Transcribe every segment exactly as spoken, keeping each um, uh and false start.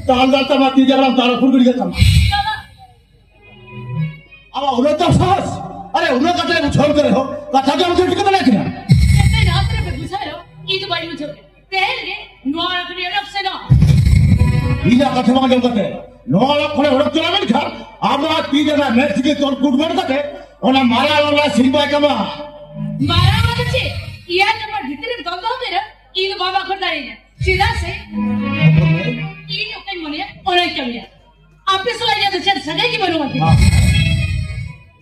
ᱛᱟᱞ ᱫᱟᱞ ᱛᱟᱢᱟ, ᱛᱤ ᱡᱟᱸᱜᱟ ᱛᱟᱞ ᱨᱟᱹᱯᱩᱫ ᱜᱤᱰᱤ ᱠᱟᱛᱟᱢᱟ᱾ ᱟᱢᱟᱜ ᱩᱱᱟᱹᱜ ᱛᱟᱢ ᱥᱟᱦᱚᱥ? ᱟᱨᱮ, ᱩᱱᱟᱹᱜ ᱠᱟᱛᱮ ᱵᱩᱡᱷᱟᱹᱣ ᱠᱟᱛᱮ ᱨᱮᱦᱚᱸ ᱠᱟᱛᱷᱟ ᱜᱮ ᱟᱢ ᱴᱷᱮᱱ ᱴᱷᱤᱠᱟᱹ ᱫᱟᱲᱮᱭᱟᱜ ᱠᱟᱱᱟ? ᱮᱱᱛᱮ ᱡᱟᱦᱟᱸ ᱛᱤᱱᱟᱹᱜ ᱯᱮ ᱵᱩᱡᱷᱟᱹᱣ ᱨᱮᱦᱚᱸ, ᱤᱧ ᱫᱚ ᱵᱟᱹᱧ ᱵᱩᱡᱷᱟᱹᱣ ᱠᱮᱫᱟ᱾ ᱛᱮᱦᱮᱧ ᱜᱮ ᱱᱚᱣᱟ ᱚᱲᱟᱜ ᱠᱷᱚᱱ ᱚᱰᱚᱠ ᱥᱮᱱᱚᱜ᱾ ᱤᱧᱟᱜ ᱠᱟᱛᱷᱟ ᱵᱟᱝ ᱟᱸᱡᱚᱢ ᱠᱟᱛᱮ ᱱᱚᱣᱟ ᱚᱲᱟᱜ ᱠᱷᱚᱱᱮ ᱚᱰᱚᱠ ᱪᱟᱞᱟᱣ ᱞᱮᱱᱠᱷᱟᱱ, ᱟᱢᱟᱜ ᱛᱤ ᱡᱟᱸᱜᱟ ᱢᱮᱫ ᱛᱮᱜᱮ ᱛᱚᱞ ᱠᱩᱴ ᱢᱮᱱ ᱠᱟᱛᱮ ᱚᱱᱟ ᱢᱟᱨᱟᱝ ᱚᱲᱟᱜ ᱥᱤᱧ ᱵᱟᱭ ᱠᱟᱢᱟ᱾ ᱢᱟᱨᱟᱝ ᱚᱲᱟᱜ ᱫᱚ ᱪᱮᱫ? ᱤᱭᱟᱨ ᱱᱟᱢᱵᱟᱨ ᱵᱷᱤᱛᱨᱤ ᱨᱮ ᱫᱚᱦᱚ ᱫᱚᱦᱚ ᱢᱮ ᱨᱮ, ᱤᱧ ᱫᱚ ᱵᱟᱢ ᱟᱠᱷᱚᱨ ᱫᱟᱲᱮᱭᱟᱹᱧᱟ᱾ ᱪᱮᱫᱟᱜ ᱥᱮ ᱤᱧ ᱚᱠᱟᱧ ᱢᱚᱱᱮᱭᱟ ᱚᱱᱟᱧ ᱠᱟᱹᱢᱤᱭᱟ᱾ ᱟᱯᱮ ᱥᱟᱞᱟᱜ ᱤᱧᱟᱹᱜ ᱫᱚ ᱪᱮᱫ ᱥᱟᱹᱜᱟᱹᱭ ᱜᱮ ᱵᱟᱹᱱᱩᱜᱼᱟ᱾ ᱦᱮᱸ᱾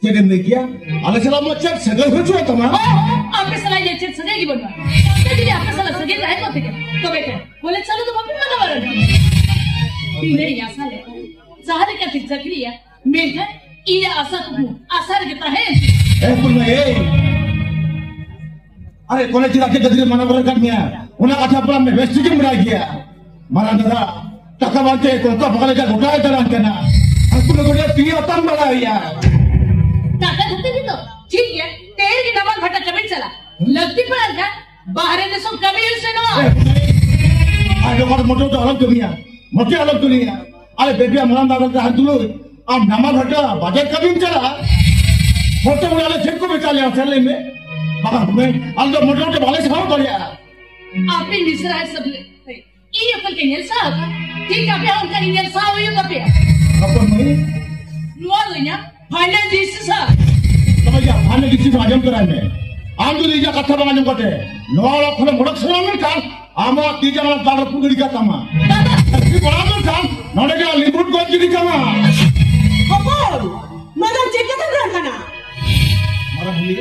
ᱪᱮᱫ ᱮᱢ ᱞᱟᱹᱭ ᱠᱮᱭᱟ? ᱟᱞᱮ ᱥᱟᱞᱟᱜ ᱢᱟ ᱪᱮᱫ ᱥᱟᱹᱜᱟᱹᱭ ᱦᱚᱪᱚ ᱛᱟᱢᱟ? ᱦᱚᱸ, ᱦᱚᱸ, ᱟᱯᱮ ᱥᱟᱞᱟᱜ ᱤᱧᱟᱹᱜ ᱪᱮᱫ ᱥᱟᱹᱜᱟᱹᱭ ᱜᱮ ᱵᱟᱹᱱᱩᱜᱼᱟ᱾ ᱟᱯᱮ ᱡᱩᱫᱤ ᱟᱯᱮ ᱥᱟᱞᱟᱜ ᱥᱟᱹᱜᱟᱹᱭ ᱛᱟᱦᱮᱸ ᱠᱚᱜ ᱛᱤᱧᱟ, ᱛᱚᱵᱮ ᱠᱷᱟᱱ ᱠᱚᱞᱮᱡᱽ ᱪᱟᱞᱟᱜ ᱫᱚ ᱵᱟᱯᱮ ᱢᱟᱱᱟ ᱵᱟᱨᱚᱱ ᱠᱮᱭᱟ᱾ ᱛᱤᱱᱟᱹᱜ ᱤᱧ ᱟᱥᱟ ᱞᱮᱫ ᱛᱟᱦᱮᱸ, ᱡᱟᱦᱟᱸ ᱞᱮᱠᱟᱛᱮ ᱪᱟᱹᱠᱨᱤᱭᱟ, ᱢᱮᱱᱠᱷᱟᱱ ᱤᱧᱟᱹᱜ ᱟᱥᱟ ᱠᱩᱠᱢᱩ ᱟᱥᱟ ᱨᱮᱜᱮ ᱛᱟᱦᱮᱸ᱾ ᱮ ᱯᱩᱨᱱᱟ, ᱮᱭ! ᱟᱨᱮ, ᱠᱚᱞᱮᱡᱽ ᱪᱮᱫᱟᱜ ᱪᱮᱫ ᱠᱷᱟᱹᱛᱤᱨ ᱢᱟᱱᱟ ᱵᱟᱨᱚᱱ ᱠᱟᱫ ᱢᱮᱭᱟ? ᱚᱱᱟ ᱠᱟᱛᱷᱟ ᱯᱩᱨᱟᱹ ᱟᱢ ᱵᱮᱥ ᱴᱷᱤᱠᱮᱢ ᱵᱟᱲᱟᱭ ᱜᱮᱭᱟ᱾ ᱢᱟᱨᱟᱝ ᱫᱟᱫᱟ, ᱴᱟᱠᱟ ᱵᱟᱝᱛᱮ ᱠᱚᱞᱠᱟ ᱵᱟᱜᱟᱱ ᱞᱮᱠᱟ ᱜᱚᱴᱟᱭ ᱫᱟᱬᱟᱱ ᱠᱟᱱᱟ᱾ ᱟᱨ ᱠᱩᱞᱟᱹ ᱜᱚᱴᱟ ᱛᱤ ᱟᱛᱟᱢ ᱵᱟᱲᱟᱭᱟ᱾ ᱴᱟᱠᱟ ᱠᱷᱟᱹᱛᱤᱨ ᱜᱮᱛᱚ᱾ ᱴᱷᱤᱠ ᱜᱮᱭᱟ, ᱛᱮᱦᱮᱧ ᱜᱮ ᱱᱟᱢᱟᱞ ᱵᱷᱟᱴᱟ ᱠᱟᱹᱢᱤᱧ ᱪᱟᱞᱟᱜ᱾ ᱞᱟᱹᱠᱛᱤ ᱯᱟᱲᱟᱜ ᱠᱷᱟᱱ ᱵᱟᱦᱨᱮ ᱫᱤᱥᱚᱢ ᱠᱟᱹᱢᱤ ᱦᱚᱸ ᱥᱮᱱᱚᱜᱼᱟ᱾ ᱟᱨ ᱱᱚᱣᱟ ᱢᱚᱴᱚᱨ ᱫᱚ ᱟᱞᱚᱢ ᱠᱟᱹᱢᱤᱭᱟ, ᱢᱚᱴᱮ ᱟᱞᱚᱢ ᱠᱟᱹᱢᱤᱭᱟ᱾ ᱟᱞᱮ ᱵᱮᱵᱤᱭᱟ ᱢᱟᱨᱟᱝ ᱫᱟᱫᱟ ᱛᱟᱦᱮᱸ ᱛᱩᱞᱩᱡ ᱟᱢ ᱱᱟᱢᱟᱞ ᱵᱷᱟᱴᱟ ᱵᱟᱡᱟᱨ ᱠᱟᱹᱢᱤᱢ ᱪᱟᱞᱟᱜᱼᱟ? ᱢᱚᱴᱚᱨ ᱵᱚᱞᱮ ᱟᱞᱮ ᱪᱮᱫ ᱠᱚ ᱢᱮᱛᱟ ᱞᱮᱭᱟ ᱥᱮ ᱞᱟᱹᱭ ᱢᱮ? ᱵᱟᱵᱟ ᱦᱩᱱᱟᱹᱝ ᱟᱞᱮ ᱫᱚ ᱢᱚᱴᱚᱨ ᱛᱮ ᱵᱟᱞᱮ ᱥᱟᱦᱟᱣ ᱫᱟᱲᱮᱭᱟᱜᱼᱟ᱾ ᱟᱯᱮ ᱢᱤᱥᱨᱟ ᱦᱤᱥᱟᱹᱵ ᱞᱮ ᱤᱧ ᱚᱠᱟ ᱞᱮᱠᱟᱧ ᱧᱮᱞ ᱥᱟᱦᱟᱣ ᱠᱟᱜᱼᱟ? ᱴᱷᱤᱠ ᱟᱯᱮ ᱦᱚᱸ ᱚᱱᱠᱟ ᱜᱮ ᱧᱮᱞ ᱥᱟᱦᱟᱣ ᱦᱩᱭᱩᱜ ᱛᱟᱯᱮᱭᱟ᱾ ᱦᱚᱯᱚᱱ ᱢᱟᱹᱭ᱾ ᱱᱚᱣᱟ ᱫᱚ ᱤᱧᱟᱹᱜ final decision᱾ ᱛᱚᱵᱮ ᱭᱟ, final decision ᱟᱸᱡᱚᱢ ᱛᱚᱨᱟᱭ ᱢᱮ᱾ ᱟᱢ ᱡᱩᱫᱤ ᱤᱧᱟᱹᱜ ᱠᱟᱛᱷᱟ ᱵᱟᱝ ᱟᱸᱡᱚᱢ ᱠᱟᱛᱮ ᱱᱚᱣᱟ ᱚᱲᱟᱜ ᱠᱷᱚᱱᱮᱢ ᱚᱰᱚᱠ ᱥᱟᱱᱟ ᱢᱮᱱᱠᱷᱟᱱ, ᱟᱢᱟᱜ ᱛᱤ ᱡᱟᱸᱜᱟ ᱫᱟᱞ ᱨᱟᱹᱯᱩᱫ ᱜᱤᱰᱤ ᱠᱟᱜ ᱛᱟᱢᱟ᱾ ᱫᱟᱫᱟ! ᱡᱩᱫᱤ ᱵᱟᱲᱟᱭ ᱢᱮᱱᱠᱷᱟᱱ, ᱱᱚᱰᱮ ᱜᱮ ᱞᱤᱵᱩᱴ ᱜᱚᱡ ᱜᱤᱰᱤ ᱠᱟᱢᱟ᱾ ᱦᱚᱯᱚᱱ! ᱱᱚᱣᱟ ᱫᱚ ᱪᱮᱫ ᱠᱟᱛᱷᱟ ᱫᱚ ᱠᱟᱱᱟ? ᱢᱟᱨᱟᱝ ᱦᱩᱭ᱾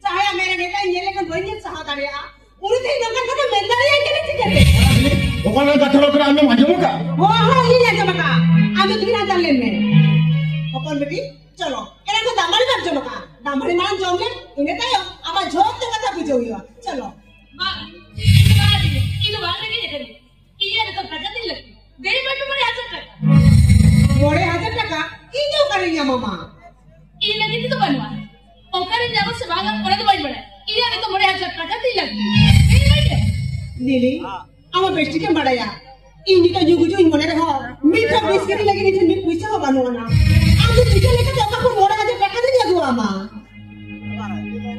ᱡᱟᱦᱟᱸᱭᱟᱜ ᱢᱮᱫ ᱨᱮ ᱢᱮᱫ ᱤᱧ ᱧᱮᱞ ᱞᱮᱠᱷᱟᱱ ᱵᱟᱹᱧ ᱧᱮᱞ ᱥᱟᱦᱟᱣ ᱫᱟᱲᱮᱭᱟᱜᱼᱟ, ᱩᱱᱤ ᱫᱚ ᱤᱧ ᱱᱚᱝᱠᱟᱱ ᱠᱟᱛᱷᱟ ᱢᱮᱱ ᱫᱟᱲᱮᱭᱟᱜᱼᱟ ᱪᱤᱠᱟᱹᱛᱮ? ᱚᱠᱟ ᱨᱮᱱᱟᱜ ᱠᱟᱛᱷᱟ ᱨᱚᱲ ᱠᱟᱱᱟ, ᱟᱢᱮᱢ ᱟᱸᱡᱚᱢ ᱟᱠᱟᱫ? ᱦᱚᱸ, ᱦᱚᱸ, ᱤᱧ ᱟᱸᱡᱚᱢ ᱟᱠᱟᱫᱼᱟ᱾ ᱟᱢ ᱫᱚ ᱛᱤᱦᱤᱧ ᱦᱟᱱᱛᱮ ᱞᱮᱱ ᱢᱮ᱾ ᱦᱚᱯᱚᱱ ᱵᱤᱴᱤ, ᱪᱚᱞᱚ, ᱮᱱᱟᱝ ᱠᱷᱚᱱ ᱫᱟᱜ ᱢᱟᱹᱲᱤ ᱵᱟᱢ ᱡᱚᱢ ᱟᱠᱟᱫᱼᱟ᱾ ᱫᱟᱜ ᱢᱟᱹᱲᱤ ᱢᱟᱲᱟᱝ ᱡᱚᱢ ᱞᱮᱢ, ᱤᱱᱟᱹ ᱛᱟᱭᱚᱢ ᱟᱢᱟᱜ ᱡᱷᱚᱛᱚ ᱠᱟᱛᱷᱟ ᱵᱩᱡᱷᱟᱹᱣ ᱦᱩᱭᱩᱜᱼᱟ᱾ ᱪᱚᱞᱚ᱾ ᱵᱟᱝ, ᱤᱧ ᱫᱚ ᱵᱟᱝ ᱨᱮᱸᱜᱮᱡ ᱟᱠᱟᱱᱟᱹᱧ᱾ ᱤᱧᱟᱜ ᱱᱤᱛᱚᱜ ᱴᱟᱠᱟ ᱛᱤᱧ ᱞᱟᱹᱠᱛᱤ᱾ ᱫᱮ ᱵᱟᱹᱴᱩ ᱢᱚᱬᱮ ᱦᱟᱡᱟᱨ ᱴᱟᱠᱟ᱾ ᱢᱚᱬᱮ ᱦᱟᱡᱟᱨ ᱴᱟᱠᱟ? ᱤᱧ ᱫᱚ ᱚᱠᱟᱨᱮᱧ ᱧᱟᱢᱟ ᱢᱟ? ᱤᱧ ᱞᱟᱹᱜᱤᱫ ᱛᱮᱫᱚ ᱵᱟᱹᱱᱩᱜᱼᱟ᱾ ᱚᱠᱟᱨᱮᱧ ᱧᱟᱢᱟ ᱥᱮ ᱵᱟᱝᱟ, ᱚᱱᱟ ᱫᱚ ᱵᱟᱹᱧ ᱵᱟᱲᱟᱭᱟ᱾ ᱤᱧᱟᱜ ᱱᱤᱛᱚᱜ ᱢᱚᱬᱮ ᱦᱟᱡᱟᱨ ᱴᱟᱠᱟ ᱛᱤᱧ ᱞᱟᱹᱠᱛᱤ᱾ ᱤᱧ ᱞᱟᱹᱭ ᱢᱮ᱾ ᱞᱤᱞᱤ, ᱟᱢ ᱢᱟ ᱵᱮᱥ ᱴᱷᱤᱠᱮᱢ ᱵᱟᱲᱟᱭᱟ᱾ ᱤᱧ ᱱᱤᱛᱚᱜ ᱧᱩ ᱜᱩᱡᱩᱜ ᱤᱧ ᱢᱚᱱᱮ ᱨᱮᱦᱚᱸ, ᱢᱤᱫ ᱴᱷᱚᱯ ᱵᱤᱥ ᱠᱤᱨᱤᱧ ᱞᱟᱹᱜᱤᱫ ᱤᱧ ᱴᱷᱮᱱ ᱢᱤᱫ ᱯᱩᱭᱥᱟᱹ ᱦᱚᱸ ᱵᱟᱹᱱᱩᱜ ᱟᱱᱟ᱾ ᱟᱢ ᱫᱚ ᱪᱤᱠᱟᱹ ᱞᱮᱠᱟᱛᱮ ᱚᱠᱟ ᱠᱷᱚᱱ ᱢᱚᱬᱮ ᱦᱟᱡᱟᱨ ᱴᱟᱠᱟ ᱫᱚᱧ ᱟᱹᱜᱩ ᱟᱢᱟ?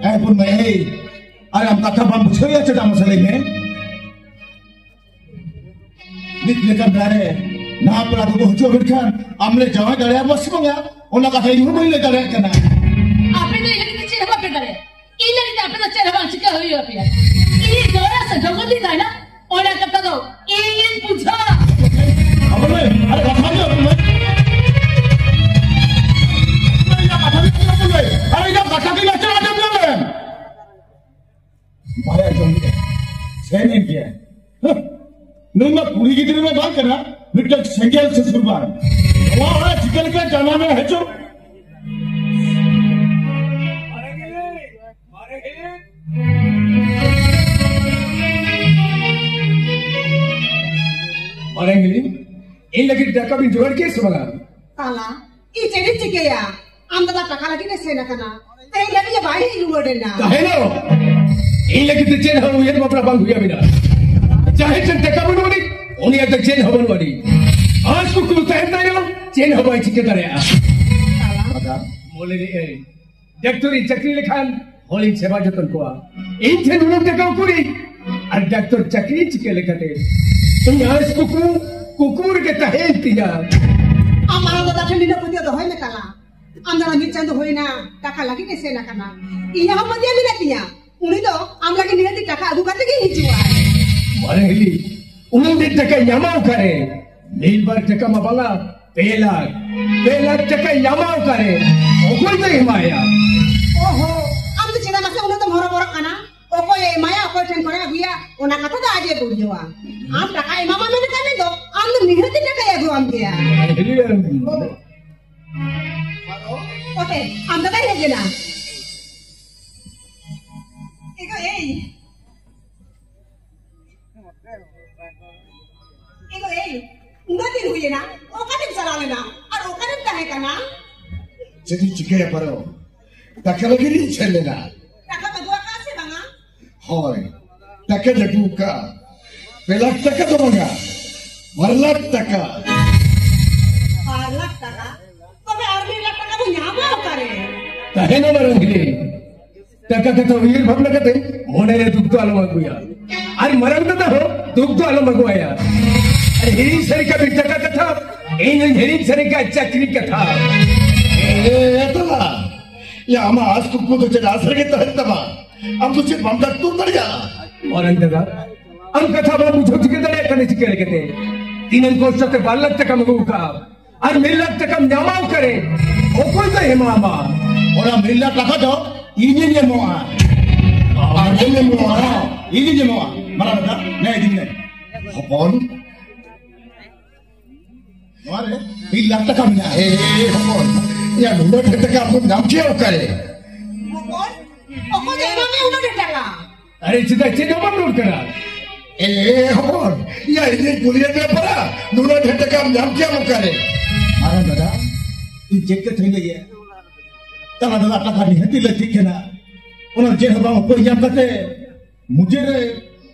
ᱮ ᱯᱩᱱᱢᱟᱹᱭ, ᱮᱭ, ᱟᱨ ᱟᱢ ᱠᱟᱛᱷᱟ ᱵᱟᱢ ᱵᱩᱡᱷᱟᱹᱣᱮᱫᱼᱟ ᱪᱮᱫᱟᱜ ᱢᱟᱥᱮ ᱞᱟᱹᱭ ᱢᱮ? ᱢᱤᱫ ᱞᱮᱠᱟᱱ ᱫᱟᱲᱮ ᱱᱟᱦᱟᱜ ᱯᱮᱲᱟ ᱠᱚᱠᱚ ᱦᱤᱡᱩᱜᱼᱟ, ᱢᱮᱱᱠᱷᱟᱱ ᱟᱢ ᱞᱮ ᱡᱟᱶᱟᱭ ᱫᱟᱲᱮᱭᱟᱵᱚ ᱥᱮ ᱵᱟᱝᱟ, ᱚᱱᱟ ᱠᱟᱛᱷᱟ ᱤᱧ ᱦᱚᱸ ᱵᱟᱹᱧ ᱞᱟᱹᱭ ᱫᱟᱲᱮᱭᱟᱜ ᱠᱟᱱᱟ᱾ ᱟᱯᱮ ᱫᱚ ᱤᱧ ᱞᱟᱹᱜᱤᱫ ᱛᱮ ᱪᱮᱫ ᱦᱚᱸ ᱵᱟᱯᱮ ᱫᱟᱲᱮᱭᱟᱜᱼᱟ᱾ ᱤᱧ ᱞᱟᱹᱜᱤᱫ ᱛᱮ ᱟᱯᱮ ᱫᱚ ᱪᱮᱫ ᱦᱚᱸ ᱵᱟᱝ ᱪᱤᱠᱟᱹ ᱦᱩᱭᱩᱜ ᱟᱯᱮᱭᱟ᱾ ᱤᱧ ᱡᱚᱲᱟ ᱥᱮ ᱡᱚᱜᱚᱛ ᱞᱤᱧ ᱛᱟᱦᱮᱱᱟ, ᱚᱱᱟ ᱠᱟᱛᱷᱟ ᱫᱚ ᱤᱧᱤᱧ ᱵᱩᱡᱷᱟᱹᱣᱟ᱾ ᱟᱵᱚ ᱞᱮ, ᱟᱨᱮ ᱠᱟᱛᱷᱟ ᱜᱮ ᱟᱵᱚ ᱞᱮ᱾ ᱤᱧᱟᱹᱜ ᱠᱟᱛᱷᱟ ᱜᱮ ᱟᱵᱚ ᱞᱮ᱾ ᱟᱨᱮ ᱤᱧᱟᱹᱜ ᱠᱟᱛᱷᱟ ᱜᱮ ᱟᱸᱡᱚᱢ ᱞᱮᱢ᱾ ᱵᱟᱭ ᱟᱸᱡᱚᱢ ᱞᱮᱫᱟ᱾ ᱥᱮᱱ ᱮᱱ ᱜᱮᱭᱟ᱾ ᱦᱟᱸ᱾ ᱱᱩᱭ ᱢᱟ ᱠᱩᱲᱤ ᱜᱤᱫᱽᱨᱟᱹ ᱢᱟ ᱵᱟᱝ ᱠᱟᱱᱟ, ᱢᱤᱫᱴᱟᱝ ᱥᱮᱸᱜᱮᱞ ᱥᱩᱥᱩᱨ ᱵᱟᱱ᱾ ᱱᱚᱣᱟ ᱚᱲᱟᱜ ᱪᱤᱠᱟᱹ ᱞᱮᱠᱟ ᱡᱟᱱᱟᱢ ᱮ ᱦᱤᱡᱩᱜ? ᱢᱟᱨᱟᱝ ᱦᱤᱞᱤ, ᱤᱧ ᱞᱟᱹᱜᱤᱫ ᱫᱟᱠᱟ ᱵᱤᱱ ᱡᱚᱜᱟᱲ ᱠᱮᱫ ᱥᱮ ᱵᱟᱝᱟ? ᱛᱟᱞᱟ, ᱤᱧ ᱪᱮᱫ ᱤᱧ ᱪᱤᱠᱟᱹᱭᱟ? ᱟᱢ ᱫᱟᱫᱟ ᱴᱟᱠᱟ ᱞᱟᱹᱜᱤᱫ ᱮ ᱥᱮᱱ ᱟᱠᱟᱱᱟ᱾ ᱛᱮᱦᱮᱧ ᱫᱷᱟᱹᱵᱤᱡ ᱮ ᱵᱟᱭ ᱦᱮᱡ ᱨᱩᱣᱟᱹᱲ ᱮᱱᱟ᱾ ᱛᱟᱦᱮᱱᱚᱜ! ᱤᱧ ᱞᱟᱹᱜᱤᱫ ᱛᱮ ᱪᱮᱫ ᱦᱚᱸ ᱩᱭᱦᱟᱹᱨ ᱵᱷᱟᱵᱽᱱᱟ ᱵᱟᱝ ᱦᱩᱭ ᱟᱵᱤᱱᱟ᱾ ᱡᱟᱦᱟᱸᱭ ᱴᱷᱮᱱ ᱴᱟᱠᱟ ᱵᱟᱹᱱᱩᱜ ᱟᱹᱱᱤᱡ, ᱩᱱᱤᱭᱟᱜ ᱫᱚ ᱪᱮᱫ ᱦᱚᱸ ᱵᱟᱹᱱᱩᱜ ᱟᱹᱱᱤᱡ᱾ ᱟᱸᱥ ᱠᱩᱠᱢᱩ ᱛᱟᱦᱮᱱ ᱛᱟᱭᱟ, ᱪᱮᱫ ᱦᱚᱸ ᱵᱟᱭ ᱪᱤᱠᱟᱹ ᱫᱟᱲᱮᱭᱟᱜᱼᱟ᱾ ᱫᱟᱫᱟ, ᱢᱚᱱᱮ ᱞᱮᱫᱟᱹᱧ, ᱰᱟᱠᱛᱚᱨᱤᱧ ᱪᱟᱹᱠᱨᱤ ᱞᱮᱠᱷᱟᱱ ᱦᱚᱲᱤᱧ ᱥᱮᱵᱟ ᱡᱚᱛᱚᱱ ᱠᱚᱣᱟ᱾ ᱤᱧ ᱴᱷᱮᱱ ᱩᱱᱟᱹᱜ ᱴᱟᱠᱟ ᱩᱠᱩᱨᱤᱧ? ᱟᱨ ᱰᱟᱠᱛᱚᱨ ᱪᱟᱹᱠᱨᱤ ᱪᱤᱠᱟᱹ ᱞᱮᱠᱟᱛᱮ? ᱤᱧ ᱟᱸᱥ ᱠᱩᱠᱢᱩ, ᱠᱩᱠᱢᱩ ᱨᱮᱜᱮ ᱛᱟᱦᱮᱸᱭᱮᱱ ᱛᱤᱧᱟ᱾ ᱟᱢ ᱢᱟᱨᱟᱝ ᱫᱟᱫᱟ ᱴᱷᱮᱱ ᱱᱤᱱᱟᱹᱜ ᱯᱟᱹᱛᱭᱟᱹᱣ ᱫᱚᱦᱚᱭ ᱢᱮ ᱛᱟᱞᱟ᱾ ᱟᱢ ᱫᱟᱫᱟ ᱢᱤᱫ ᱪᱟᱸᱫᱚ ᱦᱩᱭᱱᱟ, ᱴᱟᱠᱟ ᱞᱟᱹᱜᱤᱫ ᱮ ᱥᱮᱱ ᱟᱠᱟᱱᱟ᱾ ᱤᱧᱟᱹᱜ ᱦᱚᱸ ᱯᱟᱹᱛᱭᱟᱹᱣ ᱢᱮᱱᱟᱜ ᱛᱤᱧᱟ᱾ ᱩᱱᱤ ᱫᱚ ᱟᱢ ᱞᱟᱹᱜᱤᱫ ᱱᱤᱦᱟᱹᱛ ᱴᱟᱠᱟ ᱟᱹᱜᱩ ᱠᱟᱛᱮ ᱜᱮ ᱦᱤᱡᱩᱜᱼᱟ᱾ ᱢᱟᱨᱮ ᱦᱤᱞᱤ, ᱩᱱᱟᱹᱜ ᱰᱷᱮᱨ ᱴᱟᱠᱟᱭ ᱧᱟᱢᱟ ᱚᱠᱟᱨᱮ? ᱢᱤᱫ ᱵᱟᱨ ᱴᱟᱠᱟ ᱢᱟ ᱵᱟᱝᱟ, ᱯᱮ ᱞᱟᱠᱷ᱾ ᱯᱮ ᱞᱟᱠᱷ ᱴᱟᱠᱟᱭ ᱧᱟᱢᱟ ᱚᱠᱟᱨᱮ? ᱚᱠᱚᱭ ᱫᱚᱭ ᱮᱢᱟᱭᱟ? ᱚᱦᱚ, ᱟᱢ ᱫᱚ ᱪᱮᱫᱟᱜ ᱢᱟᱥᱮ ᱩᱱᱟᱹᱜ ᱫᱚᱢ ᱦᱚᱨᱚᱵᱚᱨᱚᱜ ᱠᱟᱱᱟ? ᱚᱠᱚᱭᱮ ᱮᱢᱟᱭᱟ, ᱚᱠᱚᱭ ᱴᱷᱮᱱ ᱠᱷᱚᱱᱮ ᱟᱹᱜᱩᱭᱟ, ᱚᱱᱟ ᱠᱟᱛᱷᱟ ᱫᱚ ᱟᱡ ᱮ ᱵᱩᱡᱷᱟᱹᱣᱟ᱾ ᱟᱢ ᱴᱟᱠᱟ ᱮᱢᱟᱢᱟ ᱢᱮᱱ ᱠᱷᱟᱱ ᱫᱚ, ᱟᱢ ᱫᱚ ᱱᱤᱦᱟᱹᱛ ᱴᱟᱠᱟᱭ ᱟᱹᱜᱩᱣᱟᱢ ᱜᱮᱭᱟ᱾ ᱚᱴᱮ, ᱟᱢ ᱫᱚ ᱵᱟᱭ ᱦᱮᱡ ᱮᱱᱟ᱾ ᱮᱜᱳ ᱮᱭ, ᱮᱜᱳ ᱮᱭ, ᱩᱱᱟᱹᱜ ᱫᱤᱱ ᱦᱩᱭᱮᱱᱟ, ᱚᱠᱟᱛᱮᱢ ᱪᱟᱞᱟᱣ ᱞᱮᱱᱟ? ᱟᱨ ᱚᱠᱟᱨᱮᱢ ᱛᱟᱦᱮᱸ ᱠᱟᱱᱟ? ᱪᱮᱫ ᱤᱧ ᱪᱤᱠᱟᱹᱭᱟ ᱯᱟᱨᱚ? ᱴᱟᱠᱟ ᱞᱟᱹᱜᱤᱫ ᱤᱧ ᱥᱮᱱ ᱞᱮᱱᱟ᱾ ᱴᱟᱠᱟᱢ ᱟᱹᱜᱩ ᱟᱠᱟᱫᱼᱟ ᱥᱮ ᱵᱟᱝᱟ? ᱦᱳᱭ, ᱴᱟᱠᱟᱧ ᱟᱹᱜᱩ ᱟᱠᱟᱫᱼᱟ᱾ ᱯᱮ ᱞᱟᱠᱷ ᱴᱟᱠᱟ ᱫᱚ ᱵᱟᱝᱟ, ᱵᱟᱨ ᱞᱟᱠᱷ ᱴᱟᱠᱟ᱾ ᱵᱟᱨ ᱞᱟᱠᱷ ᱴᱟᱠᱟ? ᱛᱚᱵᱮ ᱟᱨ ᱢᱤᱫ ᱞᱟᱠᱷ ᱴᱟᱠᱟ ᱵᱚ ᱧᱟᱢᱟ ᱚᱠᱟᱨᱮ? ᱛᱟᱦᱮᱱᱟ ᱢᱟᱨᱟᱝ ᱜᱤᱨᱤ᱾ ᱴᱟᱠᱟ ᱠᱟᱛᱷᱟ ᱩᱭᱦᱟᱹᱨ ᱵᱷᱟᱵᱽᱱᱟ ᱠᱟᱛᱮ ᱢᱚᱱᱮ ᱨᱮ ᱫᱩᱠ ᱫᱚ ᱟᱞᱚᱢ ᱟᱹᱜᱩᱭᱟ᱾ ᱟᱨ ᱢᱟᱨᱟᱝ ᱫᱟᱫᱟ ᱦᱚᱸ ᱫᱩᱠ ᱫᱚ ᱟᱞᱚᱢ ᱟᱹᱜᱩᱣᱟᱭᱟ᱾ ᱟᱨ ᱦᱤᱲᱤᱧ ᱥᱟᱹᱨᱤ ᱠᱟᱜ ᱵᱤᱱ ᱴᱟᱠᱟ ᱠᱟᱛᱷᱟ, ᱤᱧ ᱦᱚᱸᱧ ᱦᱤᱲᱤᱧ ᱥᱟᱹᱨᱤ ᱠᱟᱜ ᱪᱟᱹᱠᱨᱤ ᱠᱟᱛᱷᱟ᱾ ᱮ ᱫᱟᱫᱟ, ᱭᱟ, ᱟᱢᱟᱜ ᱟᱥ ᱠᱩᱠᱢᱩ ᱫᱚ ᱪᱮᱫ ᱟᱥ ᱨᱮᱜᱮ ᱛᱟᱦᱮᱱ ᱛᱟᱢᱟ? ᱟᱢ ᱫᱚ ᱪᱮᱫ ᱵᱟᱢ ᱰᱟᱠᱛᱚᱨ ᱫᱟᱲᱮᱭᱟᱜᱼᱟ? ᱢᱟᱨᱟᱝ ᱫᱟᱫᱟ, ᱟᱢ ᱠᱟᱛᱷᱟ ᱵᱟᱢ ᱵᱩᱡᱷᱟᱹᱣ ᱪᱤᱠᱟᱹ ᱫᱟᱲᱮᱭᱟᱜ ᱠᱟᱱᱟ ᱪᱤᱠᱟᱹ ᱞᱮᱠᱟᱛᱮ? ᱛᱤᱱᱟᱹᱝ ᱠᱚᱥᱴᱚ ᱛᱮ ᱵᱟᱨ ᱞᱟᱠᱷ ᱴᱟᱠᱟᱢ ᱟᱹᱜᱩ ᱟᱠᱟᱫᱼᱟ, ᱟᱨ ᱢᱤᱫ ᱞᱟᱠᱷ ᱴᱟᱠᱟᱢ ᱧᱟᱢᱟ ᱚᱠᱟᱨᱮ? ᱚᱠᱚᱭ ᱫᱚᱭ ᱮᱢᱟᱢᱟ? ᱚᱱᱟ ᱢᱤᱫ ᱞᱟᱠᱷ ᱴᱟᱠᱟ ᱫᱚ ᱤᱧᱤᱧ ᱮᱢᱚᱜᱼᱟ᱾ ᱟᱨ ᱤᱧᱤᱧ ᱮᱢᱚᱜᱼᱟ᱾ ᱤᱧᱤᱧ ᱮᱢᱚᱜᱼᱟ᱾ ᱢᱟᱨᱟᱝ ᱫᱟᱫᱟ, ᱱᱮ ᱤᱫᱤ ᱢᱮ᱾ ᱦᱚᱯᱚᱱ, ᱱᱚᱣᱟ ᱨᱮ ᱢᱤᱫ ᱞᱟᱠᱷ ᱴᱟᱠᱟ ᱢᱮᱱᱟᱜᱼᱟ᱾ ᱮ, ᱦᱚᱯᱚᱱ, ᱭᱟ, ᱱᱩᱱᱟᱹᱜ ᱰᱷᱮᱨ ᱴᱟᱠᱟ ᱟᱢ ᱫᱚᱢ ᱧᱟᱢ ᱠᱮᱭᱟ ᱚᱠᱟᱨᱮ? ᱦᱚᱯᱚᱱ, ᱚᱠᱚᱭ ᱫᱚ ᱮᱢᱟᱢᱟ ᱩᱱᱟᱹᱜ ᱰᱷᱮᱨ ᱴᱟᱠᱟ? ᱟᱨᱮ, ᱪᱮᱫᱟᱜ ᱪᱮᱫ ᱦᱚᱸ ᱵᱟᱢ ᱨᱚᱲ ᱠᱟᱱᱟ? ᱮ, ᱦᱚᱯᱚᱱ, ᱭᱟ, ᱤᱧᱤᱧ ᱠᱩᱞᱤᱭᱮᱫ ᱢᱮᱭᱟ ᱯᱟᱨᱟ, ᱱᱩᱱᱟᱹᱜ ᱰᱷᱮᱨ ᱴᱟᱠᱟᱢ ᱧᱟᱢ ᱠᱮᱭᱟ ᱚᱠᱟᱨᱮ? ᱢᱟᱨᱟᱝ ᱫᱟᱫᱟ, ᱤᱧ ᱪᱮᱫ ᱠᱟᱛᱷᱟᱧ ᱞᱟᱹᱭᱟ? ᱛᱟᱞᱟ ᱫᱟᱫᱟ, ᱴᱟᱠᱟ ᱱᱤᱦᱟᱹᱛᱤ ᱞᱟᱹᱠᱛᱤᱜ ᱠᱟᱱᱟ᱾ ᱚᱱᱟ ᱪᱮᱫ ᱦᱚᱸ ᱵᱟᱝ ᱩᱯᱟᱹᱭ ᱧᱟᱢ ᱠᱟᱛᱮ ᱢᱩᱪᱟᱹᱫ ᱨᱮ,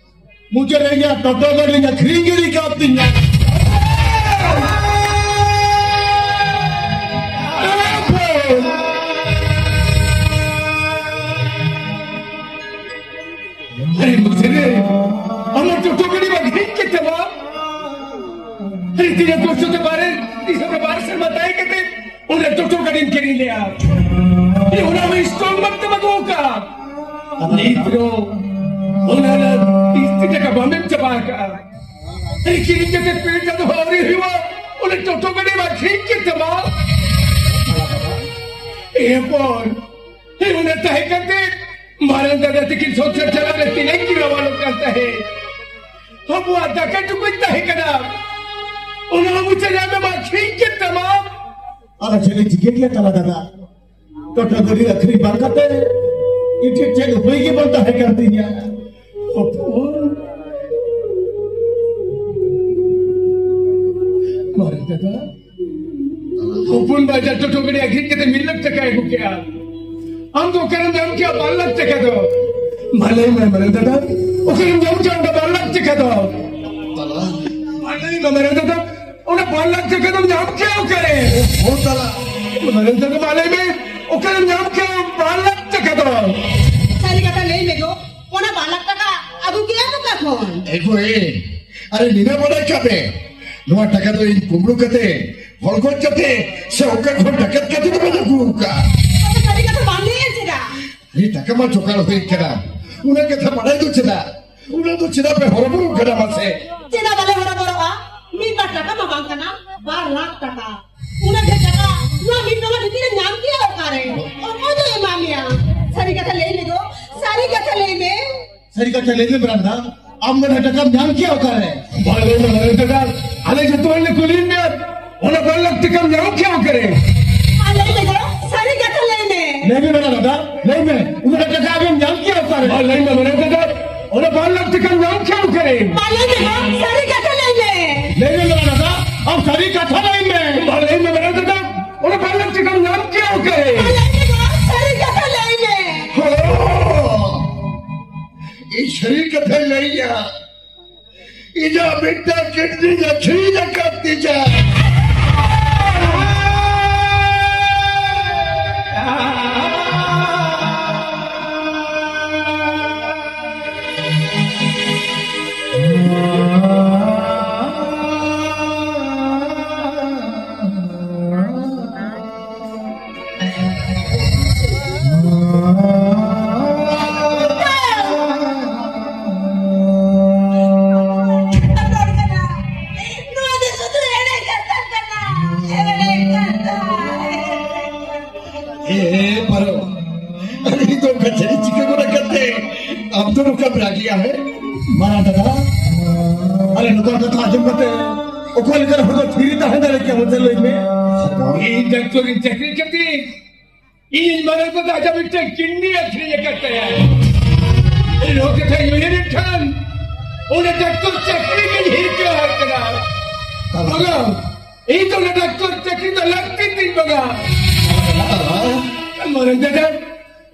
ᱢᱩᱪᱟᱹᱫ ᱨᱮ ᱤᱧᱟᱹᱜ ᱴᱳᱴᱳ ᱜᱟᱹᱰᱤᱧ ᱟᱹᱠᱷᱨᱤᱧ ᱜᱤᱰᱤ ᱠᱟᱜ ᱛᱤᱧᱟ᱾ ᱟᱨᱮ ᱢᱩᱪᱟᱹᱫ ᱨᱮ ᱟᱢᱟᱜ ᱴᱳᱴᱳ ᱜᱟᱹᱰᱤ ᱟᱹᱠᱷᱨᱤᱧ ᱠᱮᱫ ᱛᱟᱢᱟ? ᱟᱨᱮ ᱛᱤᱱᱟᱹᱜ ᱠᱚᱥᱴᱚ ᱛᱮ ᱵᱟᱨᱦᱮ ᱫᱤᱥᱚᱢ ᱨᱮ ᱵᱟᱨ ᱥᱮᱨᱢᱟ ᱛᱟᱦᱮᱸ ᱠᱟᱛᱮ ᱚᱸᱰᱮ ᱴᱳᱴᱳ ᱜᱟᱹᱰᱤᱢ ᱠᱤᱨᱤᱧ ᱞᱮᱜᱼᱟ᱾ ᱮ, ᱚᱱᱟ ᱢᱟ ᱥᱴᱚᱠ ᱢᱟᱨᱠᱮᱴ ᱛᱮ ᱵᱟᱹᱱᱩᱜ ᱟᱠᱟᱫ᱾ ᱱᱤᱛ ᱫᱚ ᱚᱱᱟ ᱨᱮᱱᱟᱜ ᱠᱤᱥᱛᱤ ᱴᱟᱠᱟ ᱵᱟᱢ ᱮᱢ ᱪᱟᱵᱟ ᱟᱠᱟᱫᱼᱟ᱾ ᱮ, ᱠᱤᱨᱤᱧ ᱠᱟᱛᱮ ᱯᱮ ᱪᱟᱸᱫᱚ ᱦᱚᱸ ᱟᱹᱣᱨᱤ ᱦᱩᱭᱩᱜᱼᱟ, ᱚᱸᱰᱮ ᱴᱳᱴᱳ ᱜᱟᱹᱰᱤᱢ ᱟᱹᱠᱷᱨᱤᱧ ᱠᱮᱫ ᱛᱟᱢᱟ᱾ ᱮ ᱦᱚᱯᱚᱱ, ᱮ, ᱚᱱᱟ ᱛᱟᱦᱮᱸ ᱠᱟᱛᱮ ᱢᱟᱨᱟᱝ ᱫᱟᱫᱟ ᱛᱟᱹᱠᱤᱱ ᱥᱚᱝᱥᱟᱨ ᱪᱟᱞᱟᱣ ᱨᱮ ᱛᱤᱱᱟᱹᱜ ᱠᱤᱱ ᱨᱟᱣᱟᱞᱚᱜ ᱠᱟᱱ ᱛᱟᱦᱮᱸᱫ᱾ ᱟᱵᱚᱣᱟᱜ ᱫᱟᱠᱟ ᱴᱩᱠᱩᱡ ᱛᱟᱦᱮᱸ ᱠᱟᱱᱟ, ᱚᱱᱟ ᱦᱚᱸ ᱢᱩᱪᱟᱹᱫ ᱨᱮ ᱟᱢᱮᱢ ᱟᱹᱠᱷᱨᱤᱧ ᱠᱮᱫ ᱛᱟᱢᱟ᱾ ᱟᱫᱚ ᱪᱮᱫ ᱞᱮ ᱪᱤᱠᱟᱹ ᱠᱮᱭᱟ ᱛᱟᱞᱟ ᱫᱟᱫᱟ? ᱴᱳᱴᱳ ᱜᱟᱹᱰᱤ ᱟᱹᱠᱷᱨᱤᱧ ᱵᱟᱝ ᱠᱟᱛᱮ ᱤᱧ ᱴᱷᱮᱱ ᱪᱮᱫ ᱩᱯᱟᱹᱭ ᱜᱮ ᱵᱟᱝ ᱛᱟᱦᱮᱸ ᱠᱟᱱ ᱛᱤᱧᱟ᱾ ᱦᱚᱯᱚᱱ, ᱢᱟᱨᱟᱝ ᱫᱟᱫᱟ, ᱦᱚᱯᱚᱱ ᱵᱟ ᱡᱟ ᱴᱳᱴᱳ ᱜᱟᱹᱰᱤ ᱟᱹᱠᱷᱨᱤᱧ ᱠᱟᱛᱮ ᱢᱤᱫ ᱞᱟᱠᱷ ᱴᱟᱠᱟᱭ ᱟᱹᱜᱩ ᱠᱮᱜᱼᱟ᱾ ᱟᱢ ᱫᱚ ᱚᱠᱟᱨᱮᱢ ᱧᱟᱢ ᱠᱮᱜᱼᱟ ᱵᱟᱨ ᱞᱟᱠᱷ ᱴᱟᱠᱟ ᱫᱚ? ᱢᱟ ᱞᱟᱹᱭ ᱢᱮ ᱢᱟᱨᱟᱝ ᱫᱟᱫᱟ, ᱚᱠᱟᱨᱮᱢ ᱧᱟᱢ ᱠᱮᱜᱼᱟ ᱚᱸᱰᱮ ᱵᱟᱨ ᱞᱟᱠᱷ ᱴᱟᱠᱟ ᱫᱚ? ᱞᱟᱹᱭ ᱢᱮ ᱢᱟᱨᱟᱝ ᱫᱟᱫᱟ, ᱚᱱᱟ ᱵᱟᱨ ᱞᱟᱠᱷ ᱴᱟᱠᱟ ᱫᱚᱢ ᱧᱟᱢ ᱠᱮᱭᱟ ᱚᱠᱟᱨᱮ? ᱦᱚᱸ ᱛᱟᱞᱟ᱾ ᱢᱟᱨᱟᱝ ᱫᱟᱫᱟ, ᱢᱟ ᱞᱟᱹᱭ ᱢᱮ, ᱚᱠᱟᱨᱮᱢ ᱧᱟᱢ ᱠᱮᱭᱟ ᱵᱟᱨ ᱞᱟᱠᱷ ᱴᱟᱠᱟ ᱫᱚ? ᱥᱟᱹᱨᱤ ᱠᱟᱛᱷᱟ ᱞᱟᱹᱭ ᱢᱮ ᱜᱚ, ᱚᱱᱟ ᱵᱟᱨ ᱞᱟᱠᱷ ᱴᱟᱠᱟ ᱟᱹᱜᱩ ᱠᱮᱭᱟᱢ ᱚᱠᱟ ᱠᱷᱚᱱ? ᱮ ᱜᱚ ᱮ, ᱟᱨᱮ ᱱᱤᱱᱟᱹ ᱵᱟᱰᱟᱭ ᱠᱟᱜ ᱯᱮ, ᱱᱚᱣᱟ ᱴᱟᱠᱟ ᱫᱚ ᱤᱧ ᱠᱩᱢᱵᱽᱲᱩ ᱠᱟᱛᱮ, ᱦᱚᱲ ᱜᱚᱡ ᱠᱟᱛᱮ, ᱥᱮ ᱚᱠᱟ ᱠᱷᱚᱱ ᱰᱟᱠᱟᱛ ᱠᱟᱛᱮ ᱫᱚ ᱵᱟᱹᱧ ᱟᱹᱜᱩ ᱟᱠᱟᱫᱼᱟ᱾ ᱟᱫᱚ ᱥᱟᱹᱨᱤ ᱠᱟᱛᱷᱟ ᱵᱟᱢ ᱞᱟᱹᱭᱟ ᱪᱮᱫᱟᱜ? ᱟᱨᱮ ᱴᱟᱠᱟ ᱢᱟ ᱡᱚᱜᱟᱲ ᱦᱩᱭ ᱠᱟᱱᱟ, ᱚᱱᱟ ᱠᱟᱛᱷᱟ ᱵᱟᱰᱟᱭ ᱫᱚ ᱪᱮᱫᱟᱜ? ᱚᱱᱟ ᱫᱚ ᱪᱮᱫᱟᱜ ᱯᱮ ᱦᱚᱨᱚᱵᱚᱨᱚᱜ ᱠᱟᱱᱟ ᱢᱟᱥᱮ? ᱪᱮᱫᱟᱜ ᱵᱟᱞᱮ ᱦᱚᱨᱚᱵᱚᱨᱚᱜᱼᱟ? ᱢᱤᱫ ᱵᱟᱨ ᱴᱟᱠᱟ ᱢᱟ ᱵᱟᱝ ᱠᱟᱱᱟ, ᱵᱟᱨ ᱞᱟᱠᱷ ᱴᱟᱠᱟ᱾ ᱩᱱᱟᱹᱜ ᱰᱷᱮᱨ ᱴᱟᱠᱟ ᱱᱚᱣᱟ ᱢᱤᱫ ᱰᱚᱞᱟᱨ ᱵᱷᱤᱛᱤᱨ ᱨᱮ ᱧᱟᱢ ᱠᱮᱭᱟ ᱚᱠᱟᱨᱮ? ᱚᱠᱚᱭ ᱫᱚᱭ ᱮᱢᱟ ᱢᱮᱭᱟ? ᱥᱟᱹᱨᱤ ᱠᱟᱛᱷᱟ ᱞᱟᱹᱭ ᱢᱮ ᱜᱚ, ᱥᱟᱹᱨᱤ ᱠᱟᱛᱷᱟ ᱞᱟᱹᱭ ᱢᱮ᱾ ᱥᱟᱹᱨᱤ ᱠᱟᱛᱷᱟ ᱞᱟᱹᱭ ᱢᱮ ᱵᱨᱟᱱᱫᱟ, ᱟᱢ ᱚᱱᱟ ᱴᱟᱠᱟᱢ ᱧᱟᱢ ᱠᱮᱭᱟ ᱚᱠᱟᱨᱮ? ᱵᱟᱭ ᱞᱟᱹᱭ ᱢᱮ ᱵᱨᱟᱱᱫᱟ, ᱟᱞᱮ ᱡᱚᱛᱚ ᱦᱚᱲ ᱞᱮ ᱠᱩᱞᱤᱭᱮᱫ ᱢᱮᱭᱟ, ᱚᱱᱟ ᱵᱟᱨ ᱞᱟᱠᱷ ᱴᱟᱠᱟᱢ ᱧᱟᱢ ᱠᱮᱭᱟ ᱚᱠᱟᱨᱮ? ᱟᱨ ᱞᱟᱹᱭ ᱢᱮ ᱜᱚ, ᱥᱟᱹᱨᱤ ᱠᱟᱛᱷᱟ ᱞᱟᱹᱭ ᱢᱮ᱾ ᱞᱟᱹᱭ ᱢᱮ ᱵᱨᱟᱱᱫᱟ, ᱞᱟᱹᱭ ᱢᱮ, ᱩᱱᱟᱹᱜ ᱴᱟᱠᱟ ᱟᱢᱮᱢ ᱧᱟᱢ ᱠᱮᱭᱟ ᱚᱠᱟᱨᱮ? ᱵᱟᱭ ᱞᱟᱹᱭ ᱢᱮ ᱵᱨᱟᱱᱫᱟ, ᱚᱱᱟ ᱵᱟᱨ ᱞᱟᱠᱷ ᱴᱟᱠᱟᱢ ᱧᱟᱢ ᱠᱮᱭᱟ ᱚᱠᱟᱨᱮ? ᱢᱟ ᱞᱟᱹᱭ ᱢᱮ ᱜᱚ, ᱥᱟᱹᱨᱤ ᱠᱟᱛᱷᱟ ᱞᱟᱹᱭ ᱢᱮ᱾ ᱞᱟᱹᱭ ᱢᱮ ᱵᱨᱟᱱᱫᱟ, ᱟᱢ ᱥᱟᱹᱨᱤ ᱠᱟᱛᱷᱟ ᱞᱟᱹᱭ ᱢᱮ᱾ ᱢᱟ ᱞᱟᱹᱭ ᱢᱮ ᱵᱨᱟᱱᱫᱟ, ᱚᱱᱟ ᱵᱟᱨ ᱞᱟᱠᱷ ᱴᱟᱠᱟᱢ ᱧᱟᱢ ᱠᱮᱭᱟ ᱚᱠᱟᱨᱮ? ᱢᱟ ᱞᱟᱹᱭ ᱢᱮ ᱜᱚ, ᱥᱟᱹᱨᱤ ᱠᱟᱛᱷᱟ ᱞᱟᱹᱭ ᱢᱮ᱾ ᱦᱚᱸ᱾ ᱤᱧ ᱥᱟᱹᱨᱤ ᱠᱟᱛᱷᱟᱧ ᱞᱟᱹᱭᱟ, ᱤᱧᱟᱜ ᱢᱤᱫᱴᱟᱝ ᱠᱤᱰᱱᱤᱧ ᱟᱹᱠᱷᱨᱤᱧ ᱟᱠᱟᱫ ᱛᱤᱧᱟ᱾ ᱱᱚᱣᱟ ᱫᱚ ᱥᱩᱫᱷᱩ ᱮᱲᱮ ᱠᱟᱛᱷᱟ ᱠᱟᱱᱟ, ᱮᱲᱮ ᱠᱟᱛᱷᱟ᱾ ᱮ, ᱮ, ᱯᱟᱨᱚ, ᱟᱨᱮ ᱤᱧ ᱫᱚ ᱚᱱᱠᱟ ᱪᱮᱫ ᱤᱧ ᱪᱤᱠᱟᱹ ᱜᱚᱫ ᱟᱠᱟᱫ ᱛᱮ ᱟᱢ ᱫᱚ ᱱᱚᱝᱠᱟᱢ ᱨᱟᱹᱜᱤᱜᱼᱟ, ᱦᱮᱸ? ᱢᱟᱨᱟᱝ ᱫᱟᱫᱟ, ᱟᱞᱮ ᱱᱚᱝᱠᱟᱱ ᱠᱟᱛᱷᱟ ᱟᱸᱡᱚᱢ ᱠᱟᱛᱮ ᱚᱠᱟ ᱞᱮᱠᱟᱱ ᱦᱚᱲ ᱫᱚ ᱛᱷᱤᱨ ᱛᱟᱦᱮᱸ ᱫᱟᱲᱮ ᱠᱮᱭᱟ, ᱢᱟᱥᱮ ᱞᱟᱹᱭ ᱢᱮ? ᱤᱧ ᱰᱟᱠᱛᱚᱨ ᱤᱧ ᱪᱟᱹᱠᱨᱤ ᱠᱟᱛᱮ ᱤᱧ ᱢᱟᱨᱟᱝ ᱫᱟᱫᱟ ᱟᱡᱟᱜ ᱢᱤᱫᱴᱟᱝ ᱠᱤᱰᱱᱤ ᱟᱹᱠᱷᱨᱤᱧ ᱟᱠᱟᱫ ᱛᱟᱭᱟ᱾ ᱱᱚᱣᱟ ᱠᱟᱛᱷᱟᱧ ᱩᱭᱦᱟᱹᱨᱮᱫ ᱠᱷᱟᱱ ᱚᱱᱟ ᱰᱟᱠᱛᱚᱨ ᱪᱟᱹᱠᱨᱤ ᱜᱤᱧ ᱦᱤᱨᱠᱟᱹ ᱟᱠᱟᱫᱟ᱾ ᱵᱟᱝᱟ, ᱤᱧ ᱫᱚ ᱚᱱᱟ ᱰᱟᱠᱛᱚᱨ ᱪᱟᱹᱠᱨᱤ ᱫᱚ ᱞᱟᱹᱠᱛᱤ ᱛᱤᱧ ᱵᱟᱝᱟ᱾ ᱢᱟᱨᱟᱝ ᱫᱟᱫᱟ,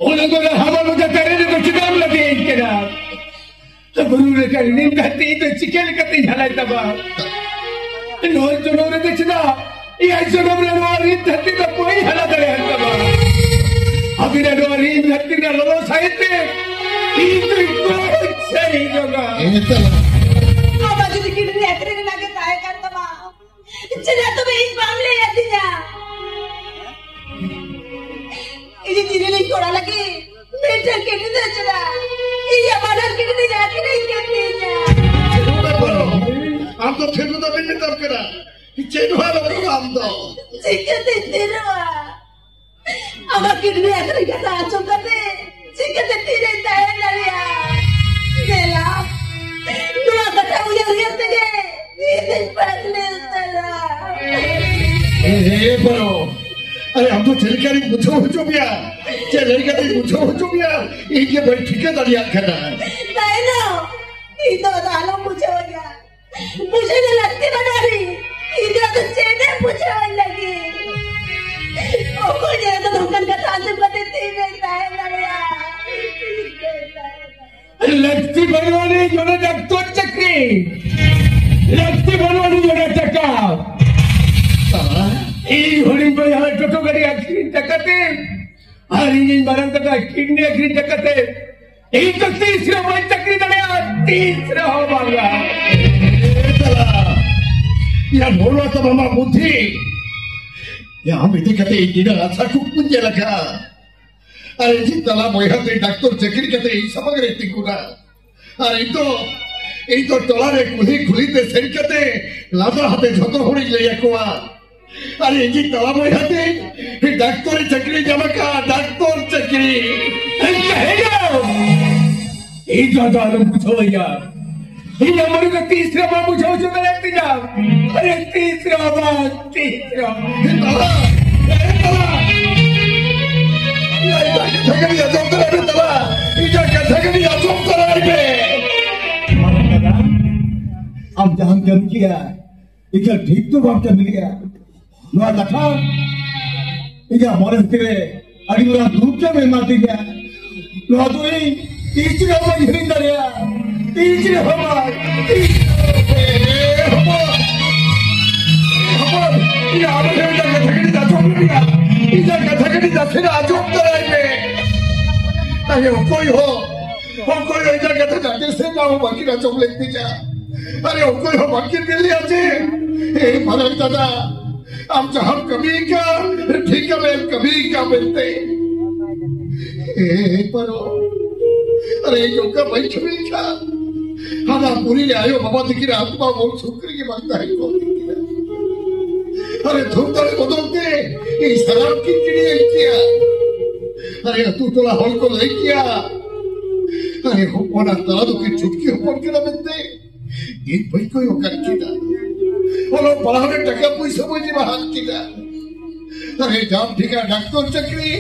ᱚᱱᱟ ᱫᱚ ᱦᱟᱢᱟᱞ ᱢᱚᱡᱟ ᱫᱟᱨᱮ ᱨᱮᱫᱚ ᱪᱮᱫᱟᱜ ᱮᱢ ᱞᱟᱫᱮᱭᱟᱹᱧ ᱠᱟᱱᱟ? ᱵᱩᱨᱩ ᱞᱮᱠᱟ ᱱᱤᱢ ᱫᱟᱨᱮ ᱤᱧ ᱫᱚ ᱪᱤᱠᱟᱹ ᱞᱮᱠᱟᱛᱮᱧ ᱦᱟᱞᱟᱭ ᱛᱟᱢᱟ? ᱱᱚᱣᱟ ᱡᱚᱱᱚᱢ ᱨᱮᱫᱚ ᱪᱮᱫᱟᱜ ᱮᱭᱟᱭ ᱡᱚᱱᱚᱢ ᱨᱮ ᱱᱚᱣᱟ ᱨᱤᱱ ᱫᱷᱟᱹᱨᱛᱤ ᱫᱚ ᱵᱟᱹᱧ ᱦᱟᱞᱟ ᱫᱟᱲᱮᱭᱟᱜ ᱛᱟᱢᱟ? ᱟᱹᱵᱤᱱᱟᱜ ᱱᱚᱣᱟ ᱨᱤᱱ ᱫᱷᱟᱹᱨᱛᱤ ᱨᱮᱱᱟᱜ ᱞᱚᱞᱚ ᱥᱟᱹᱦᱤᱛ ᱛᱮ ᱤᱧ ᱫᱚᱧ ᱜᱚᱡ ᱥᱟᱹᱨᱤ ᱡᱚᱝᱟ᱾ ᱮ ᱛᱟᱞᱟ᱾ ᱟᱢᱟᱜ ᱡᱩᱫᱤ ᱠᱤᱰᱱᱤ ᱟᱹᱠᱷᱨᱤᱧ ᱨᱮᱱᱟᱜ ᱜᱮ ᱛᱟᱦᱮᱸ ᱠᱟᱱ ᱛᱟᱢᱟ, ᱪᱮᱫᱟᱜ ᱛᱚᱵᱮ ᱤᱧ ᱵᱟᱢ ᱞᱟᱹᱭ ᱟᱹᱫᱤᱧᱟ? ᱤᱧ ᱛᱤᱨᱤᱞᱤᱧ ᱠᱚᱲᱟ ᱞᱟᱹᱜᱤᱫ ᱢᱤᱫᱴᱟᱝ ᱠᱤᱰᱱᱤ ᱫᱚ ᱪᱮᱫᱟᱜ ᱤᱧᱟᱹᱜ ᱵᱟᱱᱟᱨ ᱠᱤᱰᱱᱤ ᱟᱹᱠᱷᱨᱤᱧ ᱠᱟᱛᱤᱧᱟ? ᱪᱮᱫ ᱮᱢ ᱢᱮᱛᱟᱢ ᱠᱟᱱᱟ? ᱟᱢ ᱫᱚ ᱴᱷᱤᱠ ᱫᱚ ᱵᱟᱹᱧ ᱢᱮᱛᱟᱢ ᱠᱟᱱᱟ᱾ ᱪᱮᱫ ᱦᱚᱸ ᱟᱞᱚᱢ ᱨᱚᱲᱟ ᱟᱢ ᱫᱚ᱾ ᱪᱤᱠᱟᱹᱛᱮᱧ ᱛᱤᱨᱚᱜᱼᱟ? ᱟᱢᱟᱜ ᱠᱤᱰᱱᱤ ᱟᱹᱠᱷᱨᱤᱧ ᱠᱟᱛᱷᱟ ᱟᱸᱡᱚᱢ ᱠᱟᱛᱮ ᱪᱤᱠᱟᱹᱛᱮ ᱛᱤᱨᱮᱧ ᱛᱟᱦᱮᱸ ᱫᱟᱲᱮᱭᱟᱜᱼᱟ? ᱧᱮᱞᱟᱢ, ᱱᱚᱣᱟ ᱠᱟᱛᱷᱟ ᱩᱭᱦᱟᱹᱨ ᱩᱭᱦᱟᱹᱨ ᱛᱮᱜᱮ ᱤᱧ ᱫᱚᱧ ᱯᱟᱜᱽᱞᱤ ᱩᱛᱟᱹᱨᱟ᱾ ᱮ, ᱮ, ᱵᱟᱹᱱᱩ, ᱟᱨᱮ, ᱟᱢ ᱫᱚ ᱪᱮᱫ ᱞᱮᱠᱟᱨᱤᱧ ᱵᱩᱡᱷᱟᱹᱣ ᱦᱚᱪᱚ ᱢᱮᱭᱟ? ᱪᱮᱫ ᱞᱮᱠᱟᱛᱤᱧ ᱵᱩᱡᱷᱟᱹᱣ ᱦᱚᱪᱚ ᱢᱮᱭᱟ? ᱤᱧ ᱜᱮ ᱵᱟᱹᱧ ᱴᱷᱤᱠᱟᱹ ᱫᱟᱲᱮᱭᱟᱜ ᱠᱟᱱᱟ᱾ ᱛᱟᱭᱱᱚᱢ, ᱤᱧ ᱫᱚ ᱟᱫᱚ ᱟᱞᱚᱢ ᱵᱩᱡᱷᱟᱹᱣᱤᱧᱟ᱾ ᱵᱩᱡᱷᱟᱹᱣ ᱫᱚ ᱞᱟᱹᱠᱛᱤ ᱵᱟᱹᱱᱩᱜ ᱟᱹᱱᱤᱡ᱾ ᱤᱧ ᱫᱚ ᱟᱫᱚ ᱪᱮᱫ ᱮᱢ ᱵᱩᱡᱷᱟᱹᱣᱟᱹᱧ ᱞᱟᱹᱜᱤᱫ? ᱚᱠᱚᱭ ᱧᱮᱞ ᱫᱚ ᱱᱚᱝᱠᱟᱱ ᱠᱟᱛᱷᱟ ᱟᱸᱡᱚᱢ ᱠᱟᱛᱮ ᱛᱤᱨᱮᱧ ᱛᱟᱦᱮᱸ ᱫᱟᱲᱮᱭᱟᱜᱼᱟ? ᱞᱟᱹᱠᱛᱤ ᱵᱟᱹᱱᱩᱜ ᱟᱹᱱᱤᱡ ᱚᱱᱟ ᱰᱟᱠᱛᱚᱨ ᱪᱟᱹᱠᱨᱤ, ᱞᱟᱹᱠᱛᱤ ᱵᱟᱹᱱᱩᱜ ᱟᱹᱱᱤᱡ ᱚᱱᱟ ᱴᱟᱠᱟ᱾ ᱤᱧ ᱦᱩᱰᱤᱧ ᱵᱚᱭᱦᱟ ᱴᱳᱴᱳ ᱜᱟᱹᱰᱤ ᱟᱹᱠᱷᱨᱤᱧ ᱴᱟᱠᱟ ᱛᱮ ᱟᱨ ᱤᱧᱤᱧ ᱢᱟᱨᱟᱝ ᱠᱟᱠᱟ ᱠᱤᱰᱱᱤ ᱟᱹᱠᱷᱨᱤᱧ ᱴᱟᱠᱟ ᱛᱮ ᱤᱧ ᱫᱚ ᱛᱤᱥ ᱨᱮᱦᱚᱸ ᱵᱟᱹᱧ ᱪᱟᱹᱠᱨᱤ ᱫᱟᱲᱮᱭᱟᱜᱼᱟ, ᱛᱤᱥ ᱨᱮᱦᱚᱸ ᱵᱟᱝᱟ᱾ ᱮ ᱛᱟᱞᱟ, ᱭᱟ ᱵᱷᱳᱨᱣᱟ ᱛᱟᱢ ᱟᱢᱟᱜ ᱵᱩᱫᱽᱫᱷᱤ᱾ ᱭᱟ ᱟᱢ ᱤᱫᱤ ᱠᱟᱛᱮ ᱤᱧ ᱛᱤᱱᱟᱹᱜ ᱟᱥᱟ ᱠᱩᱠᱢᱩᱧ ᱧᱮᱞ ᱟᱠᱟᱫᱼᱟ᱾ ᱟᱨ ᱤᱧ ᱛᱟᱞᱟ ᱵᱚᱭᱦᱟ ᱛᱮ ᱰᱟᱠᱛᱚᱨ ᱪᱟᱹᱠᱨᱤ ᱠᱟᱛᱮ ᱤᱧ ᱥᱟᱢᱟᱝ ᱨᱮ ᱛᱤᱸᱜᱩᱱᱟ᱾ ᱟᱨ ᱤᱧ ᱫᱚ, ᱤᱧ ᱫᱚ ᱴᱚᱞᱟ ᱨᱮ ᱠᱩᱞᱦᱤ ᱠᱩᱞᱦᱤ ᱛᱮ ᱥᱮᱱ ᱠᱟᱛᱮ ᱞᱟᱸᱫᱟ ᱟᱛᱮ ᱡᱷᱚᱛᱚ ᱦᱚᱲᱤᱧ ᱞᱟᱹᱭ ᱟᱠᱚᱣᱟ, ᱟᱨ ᱤᱧᱤᱡ ᱛᱟᱞᱟ ᱵᱚᱭᱦᱟ ᱛᱤᱧ ᱰᱟᱠᱛᱚᱨᱤ ᱪᱟᱹᱠᱨᱤ ᱧᱟᱢ ᱟᱠᱟᱫ, ᱰᱟᱠᱛᱚᱨ ᱪᱟᱹᱠᱨᱤ᱾ ᱮᱱᱠᱟ ᱦᱮᱡᱟᱣ᱾ ᱤᱧ ᱫᱚ ᱟᱫᱚ ᱟᱞᱚᱢ ᱵᱩᱡᱷᱟᱹᱣ ᱤᱧᱟ᱾ ᱤᱧᱟᱜ ᱢᱚᱱᱮ ᱫᱚ ᱛᱤᱥ ᱨᱮ ᱵᱟᱢ ᱵᱩᱡᱷᱟᱹᱣ ᱦᱚᱪᱚ ᱫᱟᱲᱮᱭᱟᱜ ᱛᱤᱧᱟ᱾ ᱟᱨᱮ ᱛᱤᱥ ᱨᱮ ᱵᱟᱝ, ᱛᱤᱥ ᱨᱮ ᱵᱟᱝ᱾ ᱮ ᱛᱟᱞᱟ, ᱮ ᱛᱟᱞᱟ᱾ ᱤᱧᱟᱜ ᱠᱟᱛᱷᱟ ᱠᱟᱹᱴᱤᱡ ᱟᱸᱡᱚᱢ ᱛᱟᱨᱟᱭ ᱢᱮ ᱛᱟᱞᱟ᱾ ᱤᱧᱟᱜ ᱠᱟᱛᱷᱟ ᱠᱟᱹᱴᱤᱡ ᱟᱸᱡᱚᱢ ᱛᱟᱨᱟᱭ ᱢᱮ᱾ ᱟᱢ ᱡᱟᱦᱟᱸᱢ ᱠᱟᱹᱢᱤ ᱠᱮᱜᱼᱟ, ᱤᱠᱷᱟᱹᱱ ᱴᱷᱤᱠ ᱫᱚ ᱵᱟᱢ ᱠᱟᱹᱢᱤ ᱞᱮᱜᱼᱟ᱾ ᱱᱚᱣᱟ ᱠᱟᱛᱷᱟ ᱤᱧᱟᱜ ᱢᱚᱱᱮ ᱵᱷᱤᱛᱤᱨ ᱨᱮ ᱟᱹᱰᱤ ᱢᱟᱨᱟᱝ ᱫᱩᱠ ᱮᱢ ᱮᱢᱟᱫᱤᱧᱟ᱾ ᱱᱚᱣᱟ ᱫᱚ ᱤᱧ ᱛᱤᱥ ᱨᱮᱦᱚᱸ ᱵᱟᱹᱧ ᱦᱤᱲᱤᱧ ᱫᱟᱲᱮᱭᱟᱜᱼᱟ, ᱛᱤᱥ ᱨᱮᱦᱚᱸ ᱵᱟᱝ, ᱛᱤᱥ ᱨᱮᱦᱚᱸ ᱵᱟᱝ᱾ ᱯᱷᱤᱨ ᱟᱸᱡᱚᱢ ᱫᱟᱨᱟᱭ ᱢᱮ᱾ ᱟᱨᱮ ᱚᱠᱚᱭ ᱦᱚᱸ, ᱚᱠᱚᱭ ᱦᱚᱸ ᱤᱧᱟᱹᱜ ᱠᱟᱛᱷᱟ ᱡᱟᱦᱟᱸ ᱛᱤᱥ ᱦᱚᱸ ᱵᱟᱝᱠᱤᱱ ᱟᱸᱡᱚᱢ ᱞᱮᱫ ᱛᱤᱧᱟ᱾ ᱟᱨᱮ ᱚᱠᱚᱭ ᱦᱚᱸ ᱵᱟᱝᱠᱤᱱ ᱢᱮᱱ ᱞᱮᱭᱟ ᱡᱮ, "ᱮ ᱢᱟᱨᱟᱝ ᱫᱟᱫᱟ, ᱟᱢ ᱡᱟᱦᱟᱸᱢ ᱠᱟᱹᱢᱤ ᱠᱟᱱ, ᱴᱷᱤᱠ ᱮᱢ ᱠᱟᱹᱢᱤ ᱠᱟᱱ" ᱢᱮᱱᱛᱮ᱾ ᱮ ᱯᱟᱨᱚ, ᱟᱨᱮ ᱤᱧ ᱚᱱᱠᱟ ᱵᱟᱹᱧ ᱠᱟᱹᱢᱤ ᱠᱟᱱ᱾ ᱦᱟᱱᱟ ᱯᱩᱨᱤ ᱨᱮ ᱟᱭᱳ ᱵᱟᱵᱟ ᱛᱟᱹᱠᱤᱱ ᱟᱛᱢᱟ ᱢᱚᱱ ᱥᱩᱠ ᱨᱮᱜᱮ ᱵᱟᱝ ᱛᱟᱦᱮᱸ ᱠᱚᱜ ᱛᱟᱹᱠᱤᱱᱟ᱾ ᱟᱨᱮ ᱫᱷᱩᱢ ᱫᱟᱲᱮ ᱵᱚᱫᱚᱞ ᱛᱮ ᱤᱧ ᱥᱟᱱᱟᱢ ᱠᱤᱱ ᱠᱤᱨᱤᱧ ᱠᱮᱭᱟ᱾ ᱟᱨᱮ ᱟᱹᱛᱩ ᱴᱚᱞᱟ ᱦᱚᱲ ᱠᱚ ᱞᱟᱹᱭ ᱠᱮᱭᱟ, ᱟᱨᱮ ᱦᱚᱯᱚᱱ ᱟᱨ ᱛᱟᱞᱟ ᱫᱚᱠᱤᱱ ᱪᱷᱩᱴᱠᱤ ᱦᱚᱯᱚᱱ ᱠᱟᱱᱟ ᱢᱮᱱᱛᱮ᱾ ᱤᱧ ᱵᱟᱹᱧ ᱠᱚᱭᱚᱜ ᱟᱠᱟᱫ ᱠᱤᱱᱟ᱾ ᱚᱞᱚᱜ ᱯᱟᱲᱦᱟᱣ ᱨᱮ ᱴᱟᱠᱟ ᱯᱩᱭᱥᱟᱹ ᱵᱟᱹᱧ ᱮᱢᱟ ᱟᱫ ᱠᱤᱱᱟ᱾ ᱟᱨᱮ ᱡᱟᱢ ᱴᱷᱤᱠᱟ ᱰᱟᱠᱛᱚᱨ ᱪᱟᱹᱠᱨᱤ,